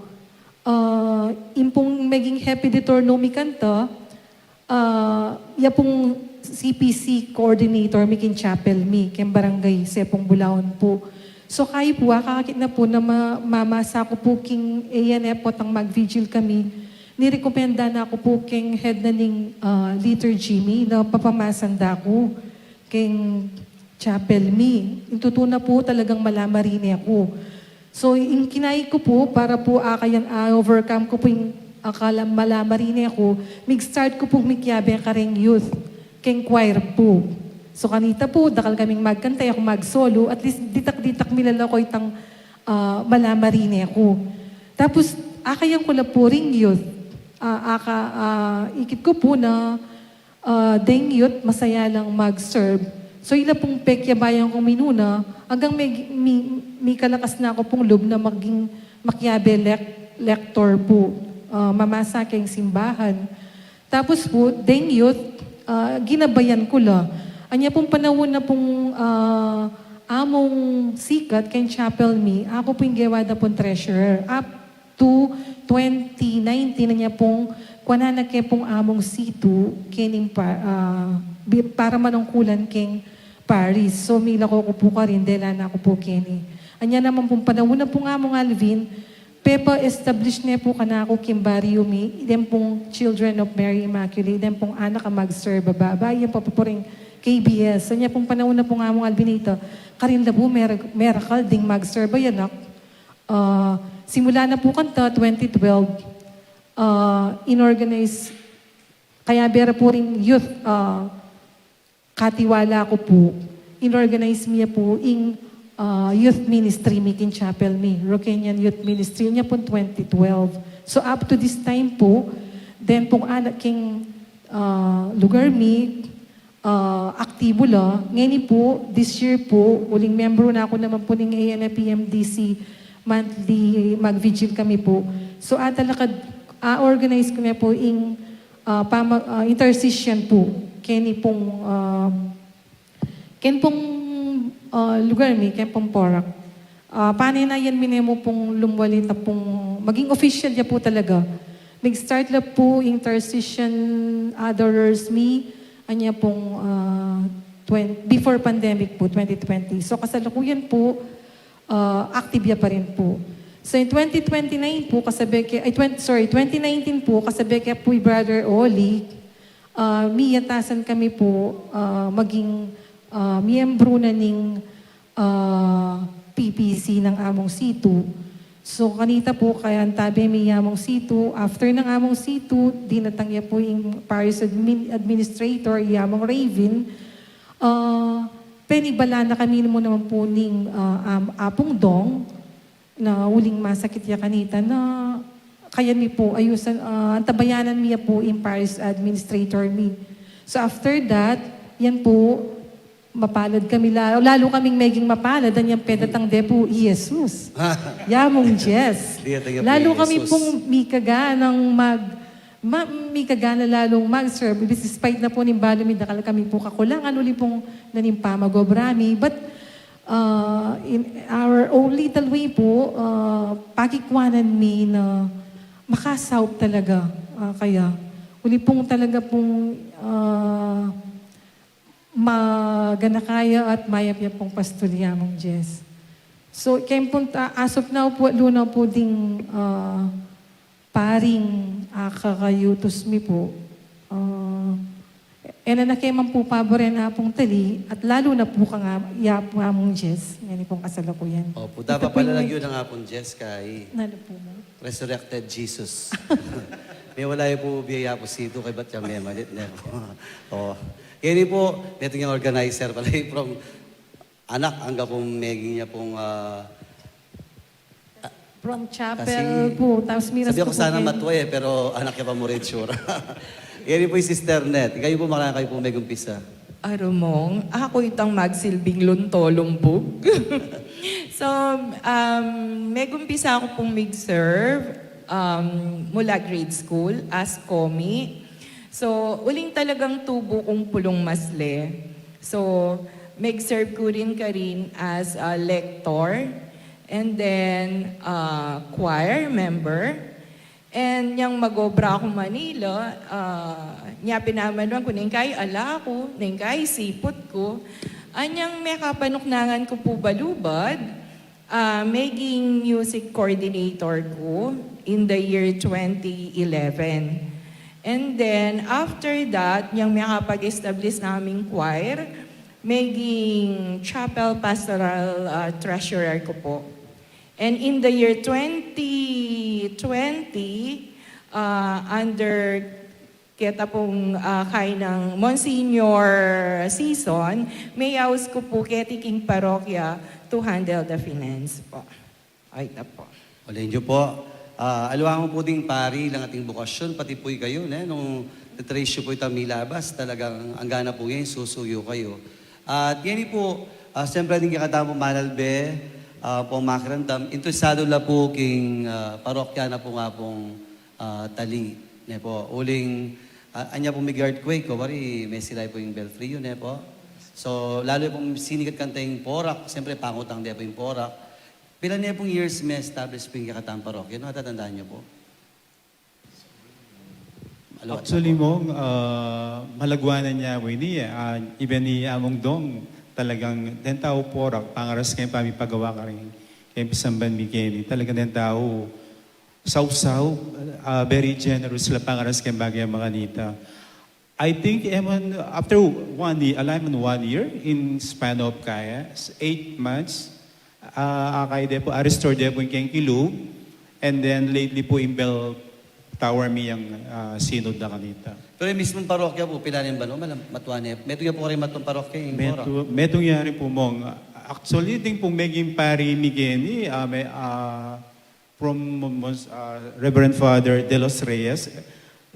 Ah, ing pung meging hepe de turno mi kanta, ah, ya pung C P C coordinator mi king chapel mi, keng barangay Sepong Bulaon pu. So, kayi pu, akakit na pu na ma-, mamasa ku pu king A N F potang mag-vigil kami. Nirekomenda na ku pu keng head na ning, ah, liturgy mi na papamasan da ku keng chapel mi. Ing tutu na pu, talagang malamarine ku. So, ing kinayi ku pu, para pu akayang a-overcome ku pu ing akala malamarine ku, mig-start ku pu mikiabe kareng youth, keng choir pu. So kanita pu, dakal kaming magkanta, e ku mag-solo, at least ditak-ditak mi la ku itang, ah, malamarine ku. Tapus, akayan ku la pu ring youth. Ah, aka, ah, ikit ku pu na, ah, deng youth, masaya lang mag-serve. So ila pung pekyabayan kung minuna, anggang mi, mi, mikalakas na ku pung lub na maging makiabe lek-, lektor pu, ah, mamasa keng simbahan. Tapus pu, deng youth, ah, ginabayan ku la. Anya pung panaun na pung, ah, Among Sikat keng chapel mi, aku pu ing gewa da pung treasurer. Up to twenty nineteen, anya pung kuanan na ke pung Among Situ, kening pa-, ah, bi-, para manungkulan keng parish. So, milako ku pu karin, dela na ku pu keni. Anya naman pung panaun na pung Among Alvin, pepa-establish ne pu kanaku king baryu mi, den pung Children of Mary Immaculate, den pung anak a mag-serve a babai, yan pa pu ring K B S. Anya pung panaun na pung Among Alvin ita, karin la pu mer-, merakal ding mag-serve a anak. Ah, simula na pu kanta twenty twelve, ah, inorganize, kayabe ra pu ring youth, ah, katiwala ku pu, inorganize mi ya pu ing, ah, youth ministry mi king chapel mi, Roqueñan Youth Ministry, nya pung twenty twelve. So, up to this time pu, den pung anak king, ah, lugar mi, ah, aktibu la. Ngeni pu, this year pu, uling miyembro na ku naman pu ning A N F E M D C monthly mag-vigil kami pu. So, atalakad, a-organize ku ne pu ing ah, pama-, ah, intercession pu, keni pung, ah, ken pung, ah, lugar mi, ken pung Porac. Ah, paninayan mi ne mu pung lumwali ta pung maging official ya pu talaga. Nag-start la pu intercession adorers mi, anya pung, ah, twen-, before pandemic pu, twenty twenty. So, kasalukuyan pu, ah, active ya pa rin pu. So, in twenty twenty-nine pu, kasabe ke, ay, twenty, sorry, twenty nineteen pu, kasabe ke pu i Brother Oli, ah, miyatasan kami pu, ah, maging, ah, miyembro na ning, ah, P P C nang Among Situ. So, kanita pu, kaya antabe mi i Among Situ. After nang Among Situ, dinatang ya pu ing parish admin-, administrator, i Among Raven. Ah, penibala na kami mu naman pu ning, ah, am-, Apung Dong na uling masakit ya kanita na kaya mi pu ayusan, ah, antabayanan mi ya pu ing parish administrator mi. So after that, yan pu, mapalad kami la-, lalu kaming meging mapalad, anyang pedatang de pu, i Jesus. Yamung Jess. Lalu kami pung mikaganang mag-, Ma-, mikagana lalung mag-serve, despite na pu ning balu mi dakal kami pu kakulangan, uli pung naning pamag-obra mi. But, ah, in our own little way pu, ah, pakikwanan mi na makasaup talaga, ah, kaya. Uli pung talaga pung, ah, maganaka ya at mayap ya pung pastul ya, Mang Jess. So, keng pung ta-, as of now pu, luna pu ding, ah, paring, ah, kakayutus mi pu. Ah, e na na ke man pu paboren Apung Tali, at lalu na pu kang a-, ya pu Among Jess, ngeni pung kasalukuyan. Opu, dapat pala lagyu nang Apung Jess kay Resurrected Jesus. Mewala ya pu bie i Apung Situ, kaybat ya memalit ne pu. O. Keni pu, metung yang organizer pala, from anak angga pung meging ya pung, ah, From chapel pu, tapos miras sabi ku sana matwa e, pero anak ya pa mu rin itsura. Keni pu i Sister Net. Ikayu pu, makanyan kayu pu megumpisa? Arumong, aku itang magsilbing lunto lumbug. So, um, megumpisa aku pung mig-serve, um, mula grade school as komi. So, uling talagang tubu kung Pulong Masle. So, meg-serve ku rin karin as a lector and then, uh, choir member. And nyang mag-obra ku Manila, ah, nya pinamanuan ku, neng kai ala ku, neng kai siput ku. Anyang mekapanuknangan ku pu balubad, ah, meging music coordinator ku in the year twenty eleven. And then, after that, nyang mekapag-establish na kaming choir, meging chapel pastoral, ah, treasurer ku pu. And in the year twenty twenty, uh, under Keta pung, ah, kay nang Monsignor Sison, mayaus ku pu keti king parokya to handle the finance po. Ay, ita po. Uling yu po. Ah, aliwa mu pu ding pari, ilang ating bukasyon, pati pu ikayu, ne? Nung titrace yu pu itang milabas, talagang anggana pu ngeni susuyu kayu. At ngeni pu, ah, siyempre ding kekatamung manalbe, ah, pung makiramdam, interesadu la pu king, ah, parokya na pu nga pung, ah, Tali, ne po. Uling, ah, anya pung migi-earthquake, o wari, mesilaw pu ing belfry yu, ne po. So, lalu pung sinikat kanta ing porak, siyempre, pangutang de pu ing porak. Pila ne pung years me-establish pu ing kekatang parokya? Ano, natatandaan yu pu? Aliwa ita po. Actually, Mong, ah, malagwanan ya mu ini, ah, even i Among Dong, talagang deng tau porak, pangaras keng pamipagawa karin, keng pisamban mi keni, talagang deng tau sausaw, ah, very generous la pangaras keng bagay makanita. I think, e man, after one year, aliwa man one year in span of kaya, s-, eight months, ah, akay de pu, a-restore de pu ing keng kilub, and then lately pu ing bell tower mi yang, ah, synod na kanita. Pero ing mismung parokya pu, pila ne ing banua, malam-, matua ne. Metung ya pu karing matua parokya, ing porak? Metung, metung ya rin pu, Mong. Actually, ding pung meging pari mi keni, ah, me-, ah, from Mons-, ah, Reverend Father De Los Reyes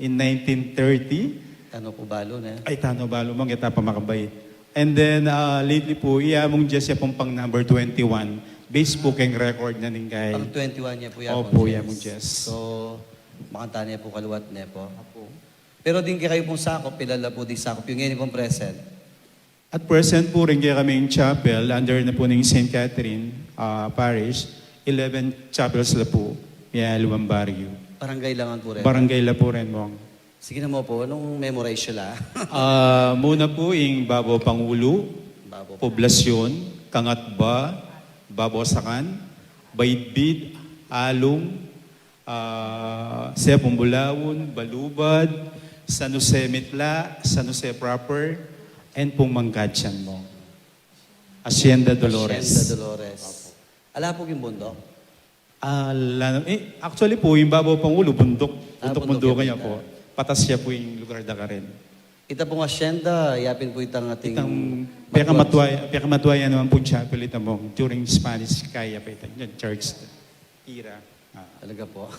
in nineteen thirty. Tano pu balu, ne? Ay, tano balu, Mong, ita pa makabait. And then, ah, lately pu, i Among Jess ya pung pang number twenty-one. Base pu keng record na ning kay. Pang twenty-one ya pu i Among Jess. Opo, i Among Jess. So, makanta ne pu kaliwat, ne po? Opo. Pero ding kekayu pung sakup, pila la pu ding sakup yu ngeni pung present? At present pu, ring kekaming chapel, under na pu ning Saint Catherine, ah, Parish, eleven chapels la pu, ya, aliwang baryo. Barangay la ngan pu rin? Barangay la pu rin, Mong. Sige na mu pu, nung memorize yu la. Ah, muna pu ing Babo Pangulu, Babo Poblacion, Kangatba, Babo Sakan, Baidbid, Alung, ah, Sepong Bulaun, Balubad, San Jose Mitla, San Jose proper, and pung Mangkatsan, Mong. Hacienda Dolores. Hacienda Dolores. Opo. Ala pu king bunduk? Ala, eh, actually pu, ing Babo Pangulu, bunduk. Ah, bunduk, bunduk ya pu. Patas ya pu ing lugar da karin. Ita pung hacienda, yapin pu itang ating itang pekamatua, pekamatua ya naman pung chapel ita, Mong, during Spanish, kaya pa ita, yan, church. Tira. Ah. Talaga po.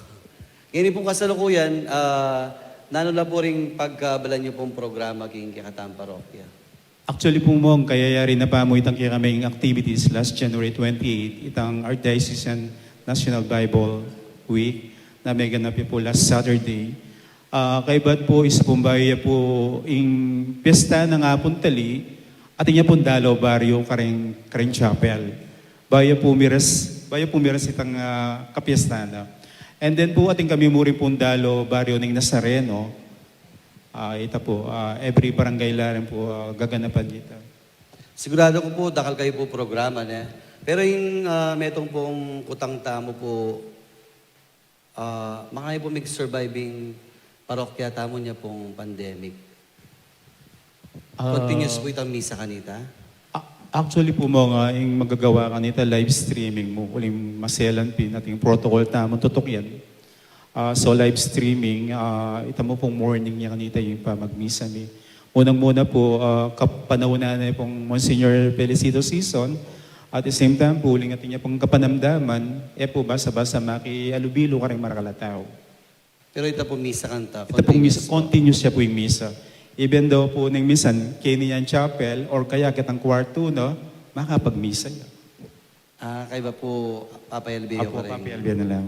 Ngeni pung kasalukuyan, ah, nanu la pu ring pagkabalan yu pung programa king kekatang parokya? Actually pu, Mong, kayayari na pa mu itang kekaming activities last January twenty-eight, itang Archdiocesan National Bible Week na meganap ya pu last Saturday. Ah, kaybat pu, isa pung bayu ya pu ing piyesta nang Apung Tali, atin ya pung dalo baryo karing, karing chapel. Bayu ya pu miras, bayu ya pu miras itang, ah, kapiyesta na. And then pu, atin kami mu rin pung dalo baryo ning Nazareno. Ah, ita pu, ah, every barangay la rin pu, ah, gaganapan ita. Sigurado ku pu, dakal kayu pu programa, ne? Pero ing, ah, metung pung kutang tamu pu, ah, makayu pu mig-survive ing parokya tamu inyang pandemic? Ah, continuous pu itang misa kanita? A-, actually pu, Mong, ing magagawa kanita live streaming mu, uling maselan pin ating protocol tamu, tutukian. Ah, so live streaming, ah, ita mu pung morning ya kanita ing pamagmisa mi. Munang-muna pu, ah, kapanaunan ne pung Monsignor Felicito Sison, at the same time pu, uling atin ya pung kapanamdaman, e pu basa-basa makialubilu karing marakal a tau. Pero ita pung misa kanita, ita pung misa, continuous pu. Continuous ya pu ing misa. Even though pu neng minsan, keni yang chapel, or kaya ketang kwartu, no, makapagmisa ya. Ah, kaybat pu, papayalbe yu karin? Apo, papayalbe na la.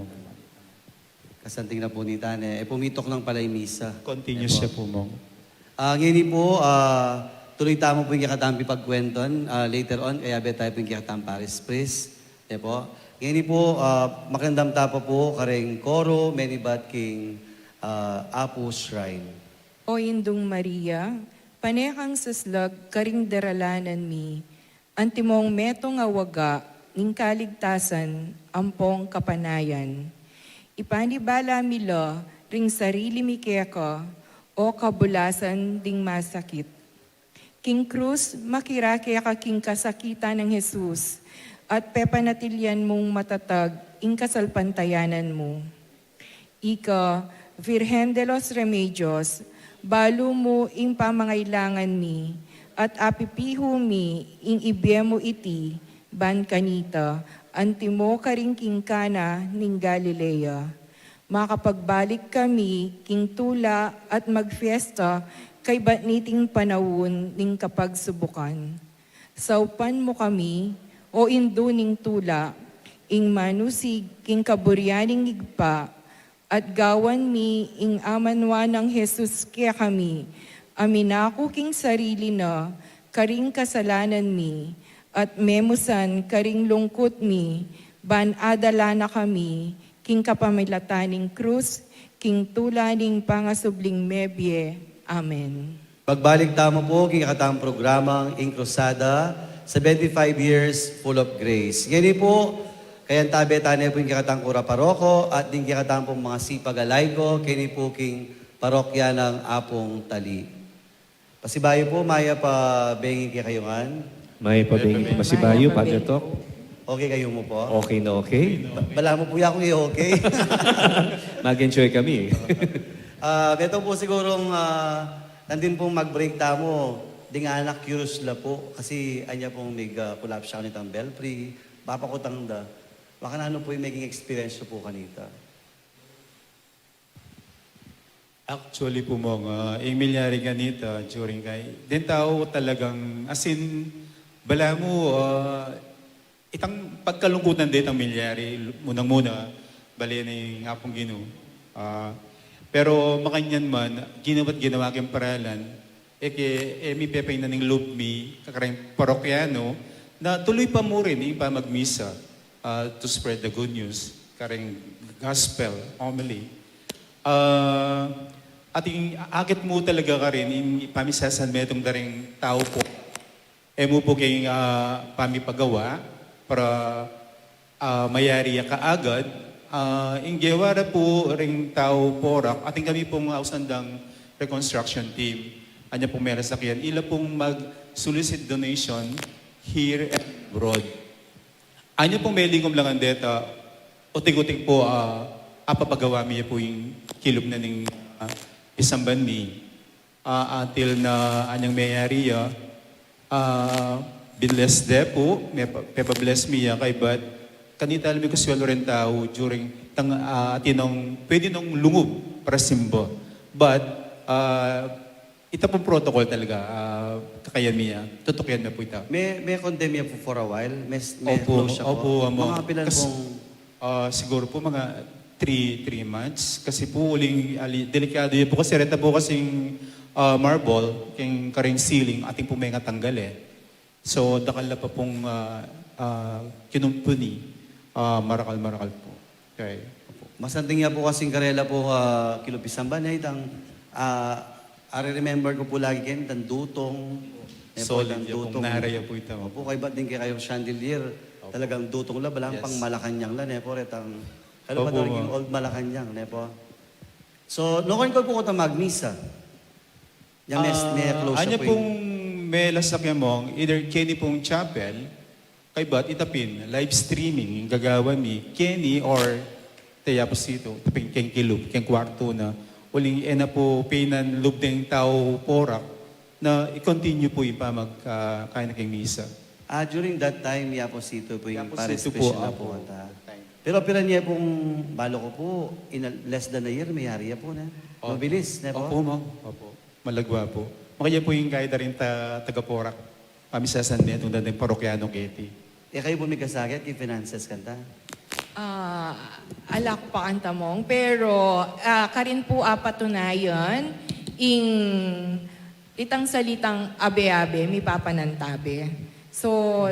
Kasanting na pu nita, ne? E pu mituknang pala ing misa. Continuous ya pu, Mong. Ah, ngeni pu, ah, tuloy tamu pu ing kekatang pipagkwentuan, ah, later on, kayabe tamu pu ing kekatang parish priest, ne pu? Ngeni pu, ah, makiramdam ta pa pu karing koro, menibat king, ah, Apu Shrine. O Indung Maria, pane kang saslag karing daralanan mi, antimong metung a waga ning kaligtasan ampong kapanayan. Ipanibala mi la ring sarili mi keka, o kabulasan ding masakit. King krus, makirake ka king kasakitan nang Jesus, at pepanatilian mung matatag ing kasalpantayanan mu. Ika, Virgen de los Remedios, Balu mu ing pamangailangan mi, at apipihu mi ing ibie mu iti ban kanita, antimo karing king Cana ning Galilea. Makapagbalik kami king tula at magfiesta kaybat niting panaun ning kapagsubukan. Saupan mu kami, O Indu ning tula, ing manusig king kaburian ning Ibpa, at gawan mi ing amanwa nang Jesus kekami, a minaku king sarili na karing kasalanan mi, at memusan karing lungkut mi, ban adala na kami king kapamilatan ning krus, king tula ning pangasubling mebie. Amen. Magbalik tamu pu king kekatang programang Ing Krusada, seventy-five years full of grace. Ngeni pu, kayantabe tane pu ing kekatang kura paroko at ding kekatang pung mga sipag a laiko, keni pu king parokya nang Apung Tali. Pasibayu pu, mayap a bengi kekayu ngan. Mayap a bengi pu, masibayu, Father Tok. Okay kayu mu pu? Okay na okay. Ba-, balamu pu ya kung okay. Mag-enjoy kami. Ah, metung pu sigurung, ah, nandin pung mag-break tamu, ding anak curious la pu, kasi anya pung mig, ah, collapse ya kanitang belfry, papakutang da. Baka nanu pu ing meging experience yu pu kanita? Actually pu, Mong, ah, ing milyari kanita during kay, deng tau talagang, as in, balamu, ah, itang pagkalungkutan de itang milyari, munang-muna, bale ning Apung Ginu. Ah, pero makanyan man, ginawa't ginawa keng paralan, e ke, e mi pepainan ing lub mi, kakareng parokyano, na tuluy pa mu rin ing pamagmisa, ah, to spread the good news, kareng gospel, homily. Ah, ating akit mu talaga karin, ing pamisasan metung da ring tau pu. E mu pu keng, ah, pamipagawa para, ah, mayari ya kaagad, ah, ing gewa ra pu ring tau Porac, atin kami pung ausan dang reconstruction team. Anya pung melasakyan, ila pung mag-solicit donation here and abroad. Anya pung melingum la ngan deta, utik-utik pu, ah, apapagawa mi ya pu ing kilub na ning, ah, pisamban mi. Ah, until na anyang meyari ya, ah, binless de pu, mepa-, pepa-bless mi ya kaybat kanita la mi kuswelu reng tau during tang, ah, atin nong pwede nong lungub para simba. But, ah, ita pung protocol talaga, ah, kakayan mi ya, tutukian mi pu ita. Me, me-condemn ya pu for a while, me, me-close ya pu. Opu, opu, Among. Mga pilan pung Ah, siguro pu mga three, three months. Kasi pu uling ali-, delikado ya pu kasi reta pu kasing, ah, marble, keng kareng ceiling, atin pu mengatanggal e. So, dakal la pa pung, ah, ah, kinumpuni, ah, marakal-marakal pu. Okay. Opu. Masanting ya pu kasing karela pu, ah, kilub pisamban e, itang, ah, Ari, remember ku pu lagi keni, itang dutong. Solid ya pu, itang dutong. Nara ya pu ita. Opu, kaybat ding kekayung chandelier. Opu. Talagang dutong la, balang pang Malacañang la, ne pu, retang, kalupa talagang old Malacañang, ne pu. So, nukarin ku pu kutang magmisa? Ya mes, ah, me-close ya pu ing pung melasakyan, Among, either keni pung chapel, kaybat ita pin, live streaming, ing gagawan mi, keni or Teyapo Situ, ita pin keng kilub, keng kwartu na, uling e na pu painan lub deng tau Porac, na i-continue pu ing pamag-, ah, kain na keng misa. Ah, during that time, Yapo Situ pu ing parish station na pu, opu. Pero pira ne pung, balu ku pu, in a, less than a year, meyari ya pu, ne? Opu. Mabilis, ne pu? Opu, Among. Opu. Malagwa pu. Makaya pu ing kaya da rin ta-, taga Porac. Pamisasan metung da ring parokyano keti. E kayu pu mikasakit king finances kanta? Ah, ala ku pa kanta, Among. Pero, ah, karin pu apatunayan, ing itang salitang abe-abe, mipapanantabe. So,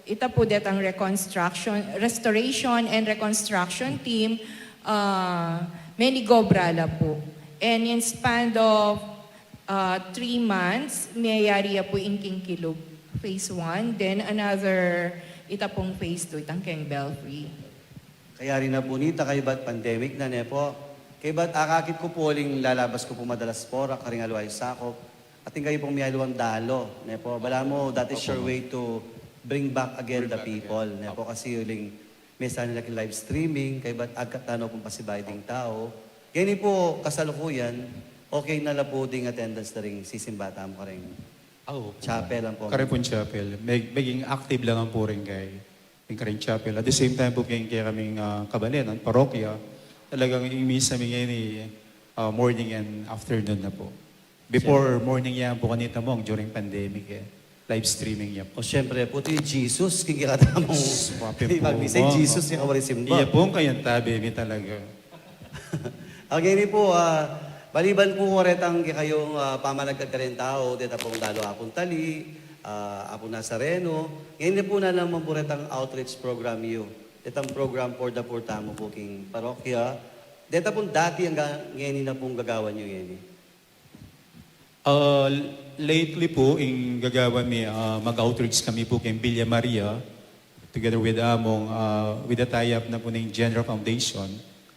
ita pu detang reconstruction, restoration and reconstruction team, ah, menigobra la pu. And in span of Ah, three months, meyari ya pu ing keng kilub, phase one, then another, ita pung phase two, itang keng belfry. Kayari na pu nita kaybat pandemic na, ne pu. Kaybat akakit ku pu uling lalabas ku pu madalas Porac, karing aliwa ing sakop. Atin kayu pung miyaliwang dalo, ne pu. Balamu, that is your way to bring back again the people, ne pu. Kasi uling Mesa nila king live streaming, kaybat agkat na no pung pasibayu ding tau. Keni pu, kasalukuyan, Okay na la pu ding attendance na ring sisimba tamu karing chapel, ampo? Karing pung chapel. Meg-, meging active la ngan pu rin keng, keng karing chapel. At the same time pu, keng, keng kaming, ah, kabalen, parokya, talagang ing misa mi ngeni, ah, morning and afternoon na pu. Before, morning ya pu kanita, Mong, during pandemic, eh. Live streaming ya pu. O, siyempre pu, ing Jesus, keng kekatamung, sus, mape pu, magmisa, ing Jesus, ing kawari simba. Iya pu ing kayantabe mi talaga. Ngeni pu, ah, maliban pu karetang kekayung, ah, pamanagkat kareng tau, deta pung dalu Apung Tali, ah, Apung Nazareno, ngeni pu na naman pu retang outreach program yu, detang program for the poor tamu pu keng parokya, deta pung dati anggang ngeni na pung gagawan yu ngeni? Ah, lately pu, ing gagawan mi, ah, mag-outreach kami pu keng Villa Maria, together with among, ah, with the tie-up na pu ning General Foundation,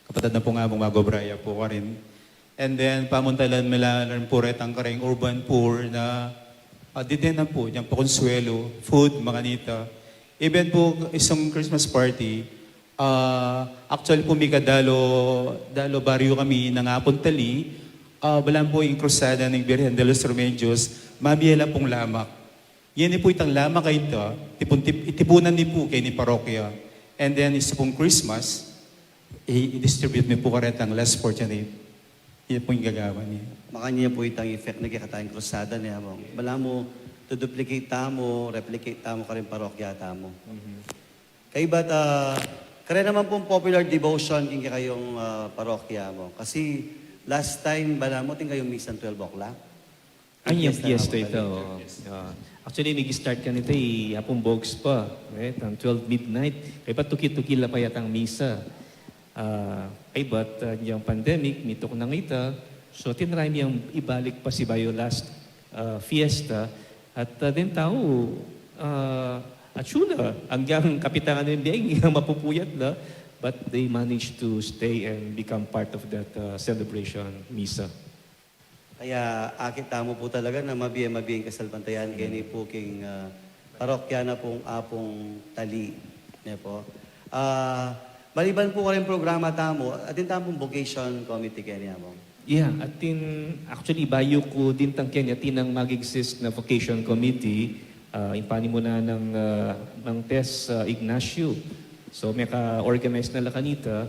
kapatad na pu ng among mag-obra ya pu karin. And then, pamuntalan mi la rin pu retang kareng urban poor na, ah, deden na pu, yang pakonsuelo, food, makanita. Even pu, isang Christmas party, ah, actually pu, mika dalu, dalu baryo kami nang Apung Tali, ah, balang pu ing krusada ning Birhen de los Remedios, mabie la pung lamak. Yan pu itang lamak a ita, tipun-, tip-, itipunan mi pu keni parokya. And then, isa pung Christmas, i-, i-distribute mi pu karetang less fortunate. Iya pu ing gagawan mi. Makanyan pu itang effect na kekatang krusada, ne, Among? Balamu, duduplicate tamu, replicate tamu karing parokya tamu. Mhm. Kaybat, ah, kare naman pung popular devotion keng kekayung, ah, parokya, Among. Kasi last time, balamu, atin kayung misang twelve o'clock. Ah, ing fiesta, fiesta ita, o. Ah, actually, mig-start kanita, i-, apung bogs pa, eh, tang twelve midnight. Kaybat tuki-tuki la pa yatang misa. Ah, kaybat, ah, yang pandemic, mituknang ita. So, tinry mi yang ibalik pa sibayu last, ah, fiesta. At, ah, deng tau, ah, atsu la, anggang kapitan na ning bieng, mapupuyat la, but they managed to stay and become part of that, ah, celebration misa. Kaya akit tamu pu talaga na mabie-mabie ing kasalpantayanan keni pu keng, ah, parokya na pung Apung Tali, ne pu. Ah, maliban pu kareng programa tamu, atin tamu pung vocation committee keni, Among? Yeah, atin, actually, bayu ku dintang keni, atin nang mag-exist na vocation committee, ah, ing panimunan nang, ah, nang Tess, ah, Ignacio. So, meka-organize na la kanita.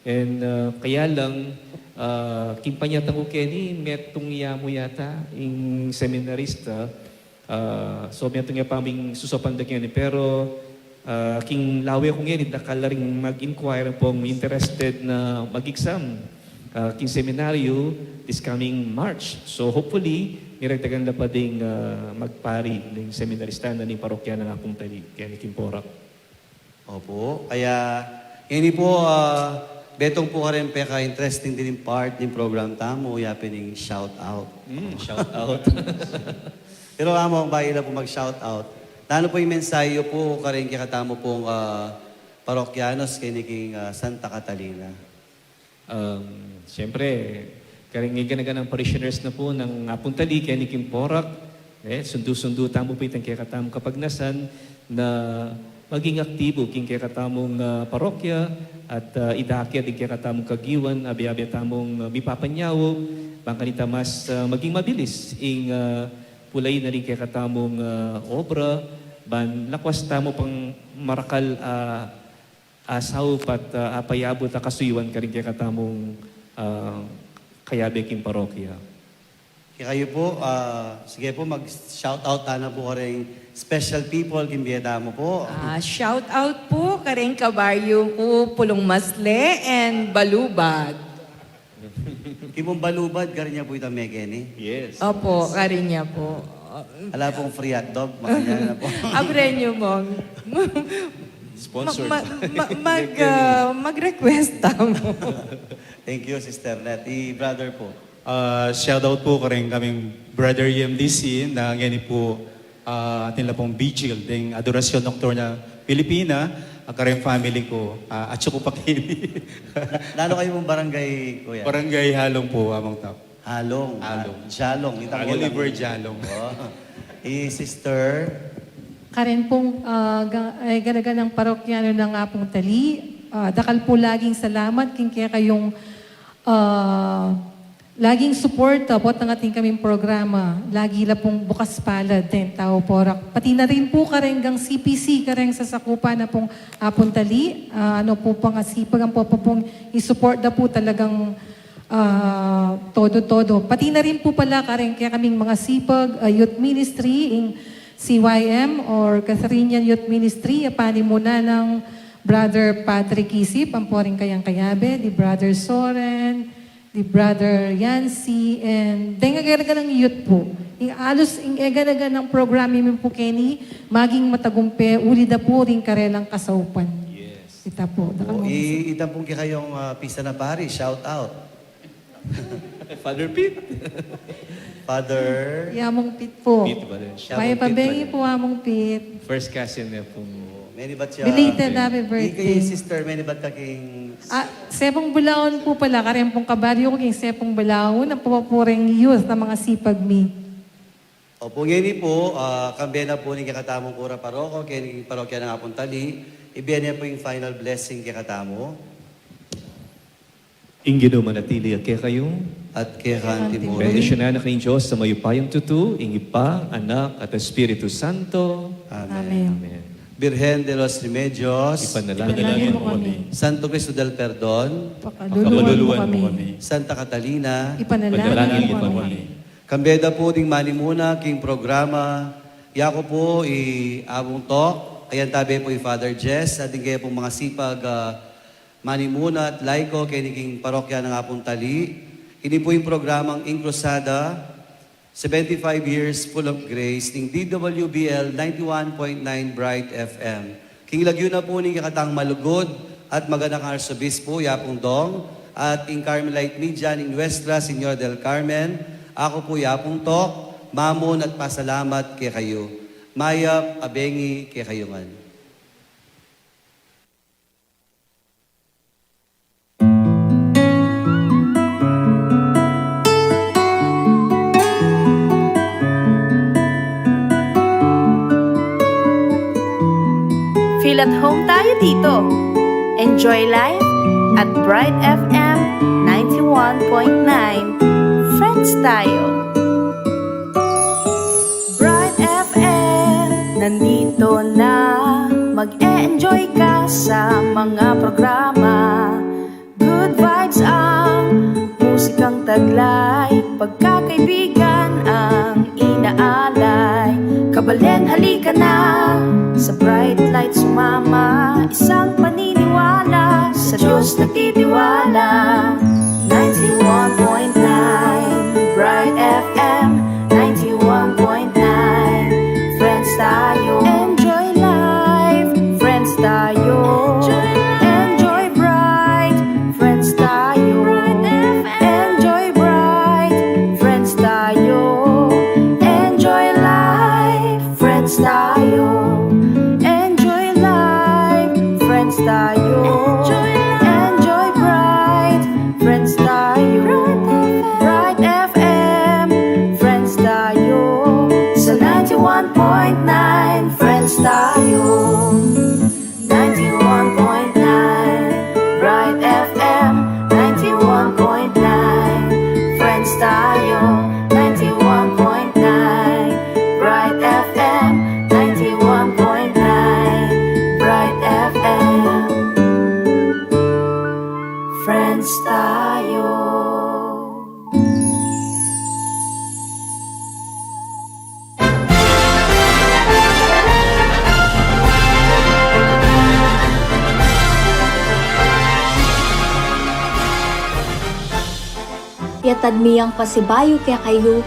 And, ah, kaya lang, ah, king panyatang ku keni, metung ya mu yata ing seminarista. Ah, so, metung ya pa ming susupan da keni. Pero, ah, king lawe ku ngeni, dakal la ring mag-inquire pung interested na mag-exam, ah, king seminaryo this coming March. So, hopefully, miragdagan la pa ding, ah, magpari ning seminarista na ning parokya nang Apung Tali keni king Porac. Opu. Kaya, ngeni pu, ah, metung pu kareng peka-interesting din ing part ning program tamu, ya pin ing shout out. Mm, shout out. Pero Among, bayu la pu mag-shout out, nanu pu ing mensahe yu pu kareng kekatamu pung, ah, parokyanos keni king, ah, Santa Catalina? Um, siyempre, kareng gana-ganang parishioners na pu nang Apung Tali keni king Porac, eh, sundu-sundu tamu pu itang kekatamung kapagnasan na maging aktibo king kekatamung, ah, parokya at, ah, idake ding kekatamung kagiwan, abe-abe tamung, ah, mipapanyawa, bang kanita mas, ah, maging mabilis ing, ah, pulain na ring kekatamung, ah, obra, ban lakwas tamu pang marakal, ah, asaup at, ah, apayabut a kasuyuan karing kekatamung, ah, kayabe king parokya. Kekayu pu, ah, sige pu, mag-shout out tana pu kareng special people king bie tamu pu. Ah, shout out pu kareng kabaryu ku, Pulong Masle and Balubad. King Balubad, karin ya pu ita mekeni? Yes. Opu, karin ya pu. Ala pung free hotdog, makanyan na pu. Abren yu, Mong. Sponsored. Ma-, ma-, ma-, mag, ah, mag-request tamu. Thank you, Sister Net. I brother pu. Ah, shout out pu kareng kaming brother E M D C na ngeni pu, ah, atin la pung vigil ding Adoracion Nocturna Filipina, ah, kareng family ku, ah, atsu ku pa keni. Na-, nanu kayu pung barangay, kuya? Barangay Jalong pu, Among Tap. Jalong. Jalong. Ah, Jalong. Itang Oliver Jalong. Jalong. O. I Sister? Karin pung, ah, ga-, ay, gana-ganang parokyano nang Apung Tali, ah, dakal pu laging salamat king kekayung, ah, Laging suporta po at ng ating kaming programa. Lagi la pong bukas palad din, tao po rak. Pati na rin po karenggang C P C, kareng sasakupan na pong Apung Tali. Ah, ano po pang asipag ang po, po pong isuporta po talagang ah, todo-todo. Pati na rin po pala kareng kaya kaming mga sipag, ah, youth ministry, ing C Y M or Catherinean Youth Ministry, ya panimunan nang Brother Patrick Isip, ang po rin kayang kayabe, di Brother Soren, di Brother Yancy, and deng agad-agad ng youth po. Ing alos, ing agad-agad ng programa mi po keni, maging matagumpe, uli da po rin karelang kasaupan. Yes. Ita po, da O, kami i-, ita pong kekayung, ah, pista na pari, shout out. Father Pete. Father. Yamung Pete po. Pete, Father. Yamung Pete, Father. Mayap a bengi po, Amung Pete. First cousin niya pong Menibat ya. Belated happy birthday. Ika, Sister, menibat ka king Ah, Sepung Bulaon po pala, kareng pong kabaryo ku king Sepung Bulaon, ang papapureng youth na mga sipag mi. Opo, ngeni po, ah, kambe na po ning kekatamung kura paroko, keni king parokya nang Apung Tali, ibie na po ing final blessing kekatamu. Ing Ginu manatili ya kekayu. At keka anti murin. Bendisyunan na kayu ning Dios a mayupayang tutu, ing Ibpa, Anak, at Espiritu Santo. Amen. Amen. Amen. Birhen de los Remedios. Ipanalangin mo kami. Santo Cristo del Perdon. Pakalulwan mo kami. Santa Catalina. Ipanalangin mo kami. Kambe da po ding manimuna king programa, yaku po i Amung Tok, ayan tabe po i Father Jess, at ding kaya pong mga sipag, ah, manimuna at laiko keni king parokya nang Apung Tali. Ini po ing programang Ing Cruzada, seventy-five Years Full of Grace, ning D W B L ninety-one point nine Bright F M. King lagyu na po ning kekatang malugud at maganakang Arsobispo, Yapung Dong, at ing Carmelite Media ning Nuestra Señora del Carmen, aku po Yapung Tok, mamun at pasalamat kekayu. Mayap a bengi kekayu ngan. Feel at home tayo dito. Enjoy life at Bright F M ninety-one point nine. Friends tayo. Bright F M, nandito na. Mag-e-enjoy ka sa mga programa. Good vibes ang musikang taglay, pagkakaibigan ang inaalay. Kabalen, halika na, sa Bright Light sumama. Isang paniniwala, sa Diyos nagtitiwala. Ninety-one point nine Bright F M, ninety-one point nine. Friends tayo. Enjoy life. Friends tayo. Enjoy Bright. Friends tayo. Enjoy Bright. Friends tayo. Enjoy life. Friends tayo. Enjoy life. Friends tayo. Enjoy Bright. Friends tayo. Bright F M. Friends tayo. Sa ninety-one point nine, Friends tayo. Ninety-one point nine Bright F M. Ninety-one point nine Friends tayo. Ninety-one point nine Bright F M. Ninety-one point nine Bright F M. Friends tayo. Yatad mi yang pasibayu kekayu